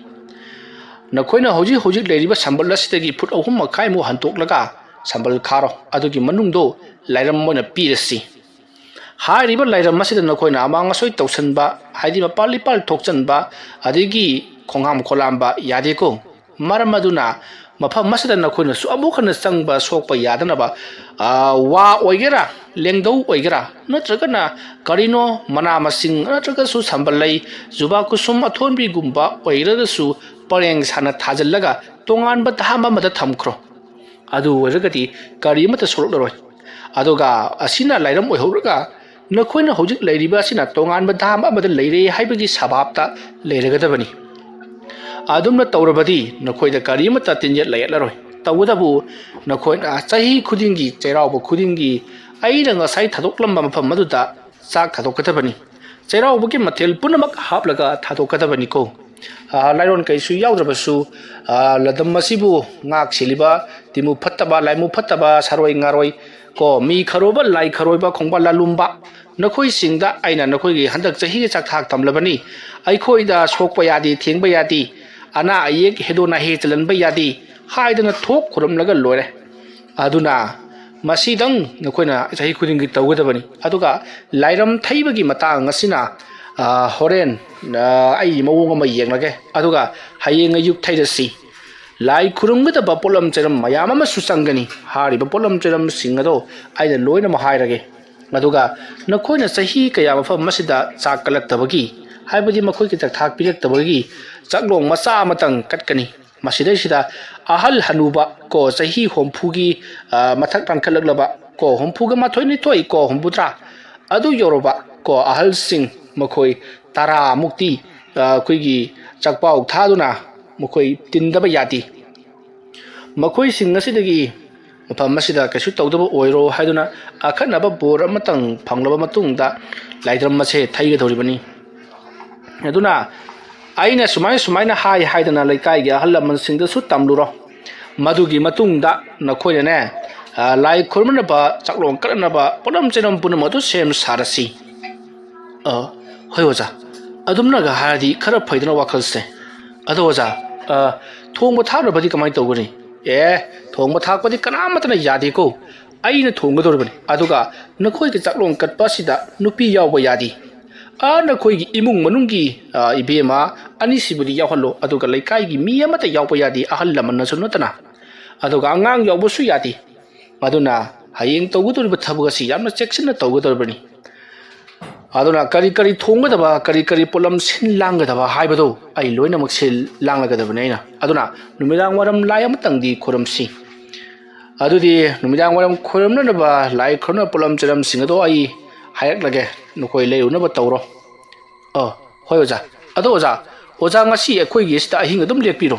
ꯅꯈꯣꯏꯅ ꯍꯧꯖꯤꯛ ꯍꯧꯖꯤꯛ ꯂꯩꯔꯤꯕ ꯁꯝꯕꯜ ꯑꯁꯤꯗꯒꯤ ꯐꯨꯠ ꯑꯍꯨꯝ ꯃꯈꯥꯏꯃꯨꯛ ꯍꯟꯇꯣꯛꯂꯒ ꯁꯝꯕꯜ ꯈꯥꯔꯣ꯫ ꯑꯗꯨꯒꯤ ꯃꯅꯨꯡꯗꯣ ꯂꯥꯏꯔꯝ ꯑꯣꯏꯅ ꯄꯤꯔꯁꯤ꯫ ꯍꯥꯏꯔꯤꯕ ꯂꯥꯏꯔꯝ ꯑꯁꯤꯗ ꯅꯈꯣꯏꯅ ꯑꯃꯥꯡ ꯑꯁꯣꯏ ꯇꯧꯁꯟꯕ, ꯍꯥꯏꯗꯤ ꯃꯄꯥꯜ ꯏꯄꯥꯜ ꯊꯣꯛꯆꯟꯕ, ꯑꯗꯒꯤ ꯈꯣꯡꯍꯥꯝ ꯈꯣꯂꯥꯝꯕ ꯌꯥꯗꯦꯀꯣ꯫ ꯃꯔꯝ ꯑꯗꯨꯅ ꯃꯐꯝ ꯑꯁꯤꯗ ꯅꯈꯣꯏꯅꯁꯨ ꯑꯃꯨꯛ ꯍꯟꯅ ꯆꯪꯕ ꯁꯣꯛꯄ ꯌꯥꯗꯅꯕ, ꯑ, ꯋꯥ ꯑꯣꯏꯒꯦꯔꯥ, ꯂꯦꯡꯗꯧ ꯑꯣꯏꯒꯦꯔꯥ, ꯅꯠꯇ꯭ꯔꯒꯅ ꯀꯔꯤꯅꯣ, ꯃꯅꯥ ꯃꯁꯤꯡ ꯅꯠꯇ꯭ꯔꯒꯁꯨ ꯁꯝꯕꯜ ꯂꯩ, ꯖꯨꯕꯥ ꯀꯨꯁꯨꯝ ꯑꯊꯣꯟꯕꯤꯒꯨꯝꯕ ꯑꯣꯏꯔꯒꯁꯨ ꯄꯔꯦꯡ ꯁꯥꯅ ꯊꯥꯖꯤꯜꯂꯒ ꯇꯣꯉꯥꯟꯕ ꯗꯥꯝ ꯑꯃꯗ ꯊꯝꯈ꯭ꯔꯣ꯫ ꯑꯗꯨ ꯑꯣꯏꯔꯒꯗꯤ ꯀꯔꯤ ꯑꯃꯠꯇ ꯁꯣꯛꯂꯛꯂꯔꯣꯏ꯫ ꯑꯗꯨꯒ ꯑꯁꯤꯅ ꯂꯥꯏꯔꯝ ꯑꯣꯏꯍꯧꯔꯒ ꯅꯈꯣꯏꯅ ꯍꯧꯖꯤꯛ ꯂꯩꯔꯤꯕ ꯑꯁꯤꯅ ꯇꯣꯉꯥꯟꯕ ꯗꯥꯝ ꯑꯃꯗ ꯂꯩꯔꯦ ꯍꯥꯏꯕꯒꯤ ꯁꯕꯥꯞꯇ ꯂꯩꯔꯒꯗꯕꯅꯤ꯫ ꯑꯗꯨꯝꯅ ꯇꯧꯔꯕꯗꯤ ꯅꯈꯣꯏꯗ ꯀꯔꯤꯃꯠꯇ ꯇꯤꯟꯖꯠ ꯂꯩꯔꯛꯂꯔꯣꯏ꯫ ꯇꯧꯕꯇꯕꯨ ꯅꯈꯣꯏꯅ ꯆꯍꯤ ꯈꯨꯗꯤꯡꯒꯤ, ꯆꯩꯔꯥꯎꯕ ꯈꯨꯗꯤꯡꯒꯤ ꯑꯩꯅ ꯉꯁꯥꯏ ꯊꯥꯗꯣꯛꯂꯝꯕ ꯃꯐꯝ ꯑꯗꯨꯗ ꯆꯥꯛ ꯊꯥꯗꯣꯛꯀꯗꯕꯅꯤ꯫ ꯆꯩꯔꯥꯎꯕꯒꯤ ꯃꯊꯦꯜ ꯄꯨꯝꯅꯃꯛ ꯍꯥꯞꯂꯒ ꯊꯥꯗꯣꯛꯀꯗꯕꯅꯤꯀꯣ꯫ ꯑ, ꯂꯥꯏꯔꯣꯟ ꯀꯩꯁꯨ ꯌꯥꯎꯗ꯭ꯔꯕꯁꯨ, ꯑ, ꯂꯗꯝ ꯑꯁꯤꯕꯨ ꯉꯥꯛ ꯁꯦꯜꯂꯤꯕ ꯇꯤꯃꯨ ꯐꯠꯇꯕ, ꯂꯥꯏꯃꯨ ꯐꯠꯇꯕ, ꯁꯥꯔꯣꯏ ꯉꯥꯔꯣꯏ ꯀꯣ, ꯃꯤ ꯈꯔꯣꯕ, ꯂꯥꯏ ꯈꯔꯣꯏꯕ, ꯈꯣꯡꯕꯥꯜ ꯂꯥꯂꯨꯝꯕ, ꯅꯈꯣꯏꯁꯤꯡꯗ ꯑꯩꯅ ꯅꯈꯣꯏꯒꯤ ꯍꯟꯗꯛ ꯆꯍꯤꯒꯤ ꯆꯥꯛꯊꯥꯛ ꯇꯝꯂꯕꯅꯤ꯫ ꯑꯩꯈꯣꯏꯗ ꯁꯣꯛꯄ ꯌꯥꯗꯦ, ꯊꯦꯡꯕ ꯌꯥꯗꯦ, ꯑꯅꯥ ꯑꯌꯦꯛ ꯍꯦꯗꯣ ꯅꯥꯍꯦ ꯆꯜꯍꯟꯕ ꯌꯥꯗꯦ ꯍꯥꯏꯗꯅ ꯊꯣꯛ ꯈꯨꯔꯨꯝꯂꯒ ꯂꯣꯏꯔꯦ꯫ ꯑꯗꯨꯅ ꯃꯁꯤꯗꯪ ꯅꯈꯣꯏꯅ ꯆꯍꯤ ꯈꯨꯗꯤꯡꯒꯤ ꯇꯧꯒꯗꯕꯅꯤ꯫ ꯑꯗꯨꯒ ꯂꯥꯏꯔꯝ ꯊꯩꯕꯒꯤ ꯃꯇꯥꯡ ꯑꯁꯤꯅ, ꯑ, ꯍꯣꯔꯦꯟ, ꯑ, ꯑꯩ ꯃꯑꯣꯡ ꯑꯃ ꯌꯦꯡꯂꯒꯦ꯫ ꯑꯗꯨꯒ ꯍꯌꯦꯡ ꯑꯌꯨꯛ ꯊꯩꯔꯁꯤ꯫ ꯂꯥꯏ ꯈꯨꯔꯨꯝꯒꯗꯕ ꯄꯣꯠꯂꯝ ꯆꯩꯔꯝ ꯃꯌꯥꯝ ꯑꯃꯁꯨ ꯆꯪꯒꯅꯤ꯫ ꯍꯥꯏꯔꯤꯕ ꯄꯣꯠꯂꯝ ꯆꯩꯔꯝꯁꯤꯡ ꯑꯗꯣ ꯑꯩꯅ ꯂꯣꯏꯅꯃꯛ ꯍꯥꯏꯔꯒꯦ꯫ ꯑꯗꯨꯒ ꯅꯈꯣꯏꯅ ꯆꯍꯤ ꯀꯌꯥ ꯃꯐꯝ ꯑꯁꯤꯗ ꯆꯥꯛ ꯀꯠꯂꯛꯇꯕꯒꯤ, ꯍꯥꯏꯕꯗꯤ ꯃꯈꯣꯏꯒꯤ ꯆꯥꯛꯊꯥꯛ ꯄꯤꯔꯛꯇꯕꯒꯤ ꯆꯥꯛꯂꯣꯡ ꯃꯆꯥ ꯑꯃꯇꯪ ꯀꯠꯀꯅꯤ꯫ ꯃꯁꯤꯗꯩꯁꯤꯗ ꯑꯍꯜ ꯍꯅꯨꯕ ꯀꯣ, ꯆꯍꯤ ꯍꯨꯝꯐꯨꯒꯤ, ꯑ, ꯃꯊꯛ ꯂꯥꯟꯈꯠꯂꯛꯂꯕ ꯀꯣ, ꯍꯨꯝꯐꯨꯒ ꯃꯥꯊꯣꯏ ꯅꯤꯊꯣꯏ ꯀꯣ, ꯍꯨꯝꯐꯨꯇꯔꯥ ꯑꯗꯨ ꯌꯧꯔꯕ ꯀꯣ, ꯑꯍꯜꯁꯤꯡ ꯃꯈꯣꯏ ꯇꯔꯥꯃꯨꯛꯇꯤ, ꯑ, ꯑꯩꯈꯣꯏꯒꯤ ꯆꯥꯛꯄꯥꯎ ꯊꯥꯗꯨꯅ ꯃꯈꯣꯏ ꯇꯤꯟꯗꯕ ꯌꯥꯗꯦ꯫ ꯃꯈꯣꯏꯁꯤꯡ ꯑꯁꯤꯗꯒꯤ ꯃꯐꯝ ꯑꯁꯤꯗ ꯀꯩꯁꯨ ꯇꯧꯗꯕ ꯑꯣꯏꯔꯣ ꯍꯥꯏꯗꯨꯅ ꯑꯈꯟꯅꯕ ꯕꯣꯔ ꯑꯃꯇꯪ ꯐꯪꯂꯕ ꯃꯇꯨꯡꯗ ꯂꯥꯏꯗ꯭ꯔꯝ ꯑꯁꯦ ꯊꯩꯒꯗꯧꯔꯤꯕꯅꯤ꯫ ꯑꯗꯨꯅ ꯑꯩꯅ ꯁꯨꯃꯥꯏ ꯁꯨꯃꯥꯏꯅ ꯍꯥꯏ ꯍꯥꯏꯗꯅ ꯂꯩꯀꯥꯏꯒꯤ ꯑꯍꯜ ꯂꯃꯟꯁꯤꯡꯗꯁꯨ ꯇꯝꯂꯨꯔꯣ꯫ ꯃꯗꯨꯒꯤ ꯃꯇꯨꯡꯗ ꯅꯈꯣꯏꯅꯅꯦ, ꯑ, ꯂꯥꯏ ꯈꯨꯔꯨꯝꯅꯕ, ꯆꯥꯛꯂꯣꯡ ꯀꯠꯅꯅꯕ ꯄꯣꯠꯂꯝ ꯆꯩꯔꯝ ꯄꯨꯝꯅꯃꯛ ꯑꯗꯨ ꯁꯦꯝ ꯁꯥꯔꯁꯤ꯫ ꯑ, ꯍꯣꯏ ꯑꯣꯖꯥ, ꯑꯗꯨꯝꯅꯒ ꯍꯥꯏꯔꯗꯤ ꯈꯔ ꯐꯩꯗꯅ ꯋꯥꯈꯜꯁꯦ꯫ ꯑꯗꯣ ꯑꯣꯖꯥ, ꯑ, ꯊꯣꯡꯕ ꯊꯥꯛꯅꯕꯗꯤ ꯀꯃꯥꯏꯅ ꯇꯧꯒꯅꯤ? ꯑꯦ, ꯊꯣꯡꯕ ꯊꯥꯛꯄꯗꯤ ꯀꯅꯥꯃꯠꯇꯅ ꯌꯥꯗꯦꯀꯣ꯫ ꯑꯩꯅ ꯊꯣꯡꯒꯗꯧꯔꯤꯕꯅꯤ꯫ ꯑꯗꯨꯒ ꯅꯈꯣꯏꯒꯤ ꯆꯥꯛꯂꯣꯡ ꯀꯠꯄ ꯑꯁꯤꯗ ꯅꯨꯄꯤ ꯌꯥꯎꯕ ꯌꯥꯗꯦ꯫ ꯑ, ꯅꯈꯣꯏꯒꯤ ꯏꯃꯨꯡ ꯃꯅꯨꯡꯒꯤ, ꯑ, ꯏꯕꯦꯝꯃ ꯑꯅꯤꯁꯤꯕꯨꯗꯤ ꯌꯥꯎꯍꯜꯂꯣ꯫ ꯑꯗꯨꯒ ꯂꯩꯀꯥꯏꯒꯤ ꯃꯤ ꯑꯃꯠꯇ ꯌꯥꯎꯕ ꯌꯥꯗꯦ, ꯑꯍꯜ ꯂꯃꯟꯅꯁꯨ ꯅꯠꯇꯅ꯫ ꯑꯗꯨꯒ ꯑꯉꯥꯡ ꯌꯥꯎꯕꯁꯨ ꯌꯥꯗꯦ꯫ ꯑꯗꯨꯅ ꯍꯌꯦꯡ ꯇꯧꯒꯗꯧꯔꯤꯕ ꯊꯕꯛ ꯑꯁꯤ ꯌꯥꯝꯅ ꯆꯦꯛꯁꯤꯟꯅ ꯇꯧꯒꯗꯧꯔꯤꯕꯅꯤ꯫ ꯑꯗꯨꯅ ꯀꯔꯤ ꯀꯔꯤ ꯊꯣꯡꯒꯗꯕ, ꯀꯔꯤ ꯀꯔꯤ ꯄꯣꯠꯂꯝ ꯁꯤꯟ ꯂꯥꯡꯒꯗꯕ ꯍꯥꯏꯕꯗꯨ ꯑꯩ ꯂꯣꯏꯅꯃꯛ ꯁꯤꯜ ꯂꯥꯡꯂꯒꯗꯕꯅꯤ ꯑꯩꯅ꯫ ꯑꯗꯨꯅ ꯅꯨꯃꯤꯗꯥꯡ ꯋꯥꯏꯔꯝ ꯂꯥꯏ ꯑꯃꯇꯪꯗꯤ ꯈꯨꯔꯨꯝꯁꯤ꯫ ꯑꯗꯨꯗꯤ ꯅꯨꯃꯤꯗꯥꯡ ꯋꯥꯏꯔꯝ ꯈꯨꯔꯨꯝꯅꯅꯕ ꯂꯥꯏ ꯈꯨꯔꯨꯝꯅꯕ ꯄꯣꯠꯂꯝ ꯆꯩꯔꯝꯁꯤꯡ ꯑꯗꯣ ꯑꯩ ꯍꯥꯏꯔꯛꯂꯒꯦ, ꯅꯈꯣꯏ ꯂꯩꯔꯨꯅꯕ ꯇꯧꯔꯣ꯫ ꯑ, ꯍꯣꯏ ꯑꯣꯖꯥ꯫ ꯑꯗꯣ ꯑꯣꯖꯥ, ꯑꯣꯖꯥ ꯉꯁꯤ ꯑꯩꯈꯣꯏꯒꯤ ꯁꯤꯗ ꯑꯍꯤꯡ ꯑꯗꯨꯝ ꯂꯦꯛꯄꯤꯔꯣ꯫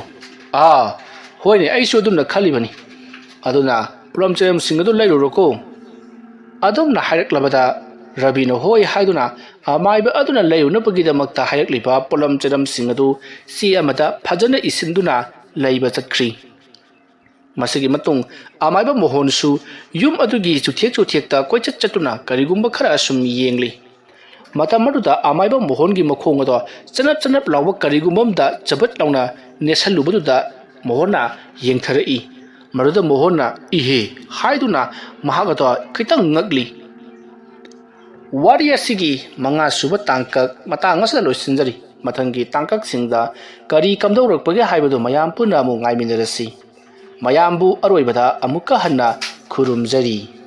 ꯑꯥ, ꯍꯣꯏꯅꯦ, ꯑꯩꯁꯨ ꯑꯗꯨꯝꯅ ꯈꯜꯂꯤꯕꯅꯤ꯫ ꯑꯗꯨꯅ ꯄꯣꯠꯂꯝ ꯆꯩꯔꯝꯁꯤꯡ ꯑꯗꯨ ꯂꯩꯔꯨꯔꯣꯀꯣ꯫ ꯑꯗꯨꯝꯅ ꯍꯥꯏꯔꯛꯂꯕꯗ ꯔꯕꯤꯅ ꯍꯣꯏ ꯍꯥꯏꯗꯨꯅ ꯑꯃꯥꯏꯕ ꯑꯗꯨꯅ ꯂꯩꯔꯨꯅꯕꯒꯤꯗꯃꯛꯇ ꯍꯥꯏꯔꯛꯂꯤꯕ ꯄꯣꯠꯂꯝ ꯆꯩꯔꯝꯁꯤꯡ ꯑꯗꯨ ꯆꯦ ꯑꯃꯗ ꯐꯖꯅ ꯏꯁꯤꯟꯗꯨꯅ ꯂꯩꯕ ꯆꯠꯈ꯭ꯔꯤ꯫ ꯃꯁꯤꯒꯤ ꯃꯇꯨꯡ ꯑꯃꯥꯏꯕ ꯃꯣꯍꯣꯟꯁꯨ ꯌꯨꯝ ꯑꯗꯨꯒꯤ ꯆꯨꯊꯦꯛ ꯆꯨꯊꯦꯛꯇ ꯀꯣꯏꯆꯠ ꯆꯠꯇꯨꯅ ꯀꯔꯤꯒꯨꯝꯕ ꯈꯔ ꯁꯨꯝ ꯌꯦꯡꯂꯤ꯫ ꯃꯇꯝ ꯑꯗꯨꯗ ꯑꯃꯥꯏꯕ ꯃꯣꯍꯣꯟꯒꯤ ꯃꯈꯣꯡ ꯑꯗꯣ ꯆꯅꯞ ꯆꯅꯞ ꯂꯥꯎꯕ ꯀꯔꯤꯒꯨꯝꯕ ꯑꯃꯗ ꯆꯕꯠ ꯂꯥꯎꯅ ꯅꯦꯠꯁꯜꯂꯨꯕꯗꯨꯗ ꯃꯣꯍꯣꯟꯅ ꯌꯦꯡꯊꯔꯛꯏ꯫ ꯃꯗꯨꯗ ꯃꯣꯍꯣꯟꯅ "ꯏꯍꯦ" ꯍꯥꯏꯗꯨꯅ ꯃꯍꯥꯛ ꯑꯗꯣ ꯈꯤꯇꯪ ꯉꯛꯂꯤ꯫ ꯋꯥꯔꯤ ꯑꯁꯤꯒꯤ ꯃꯉꯥ ꯁꯨꯕ ꯇꯥꯡꯀꯛ ꯃꯇꯥꯡ ꯑꯁꯤꯗ ꯂꯣꯏꯁꯤꯟꯖꯔꯤ꯫ ꯃꯊꯪꯒꯤ ꯇꯥꯡꯀꯛꯁꯤꯡꯗ ꯀꯔꯤ ꯀꯝꯗꯧꯔꯛꯄꯒꯦ ꯍꯥꯏꯕꯗꯨ ꯃꯌꯥꯝ ꯄꯨꯟꯅ ꯑꯃꯨꯛ ꯉꯥꯏꯃꯤꯟꯅꯔꯁꯤ꯫ ꯃꯌꯥꯝꯕꯨ ꯑꯔꯣꯏꯕꯗ ꯑꯃꯨꯛꯀ ꯍꯟꯅ ꯈꯨꯔꯨꯝꯖꯔꯤ꯫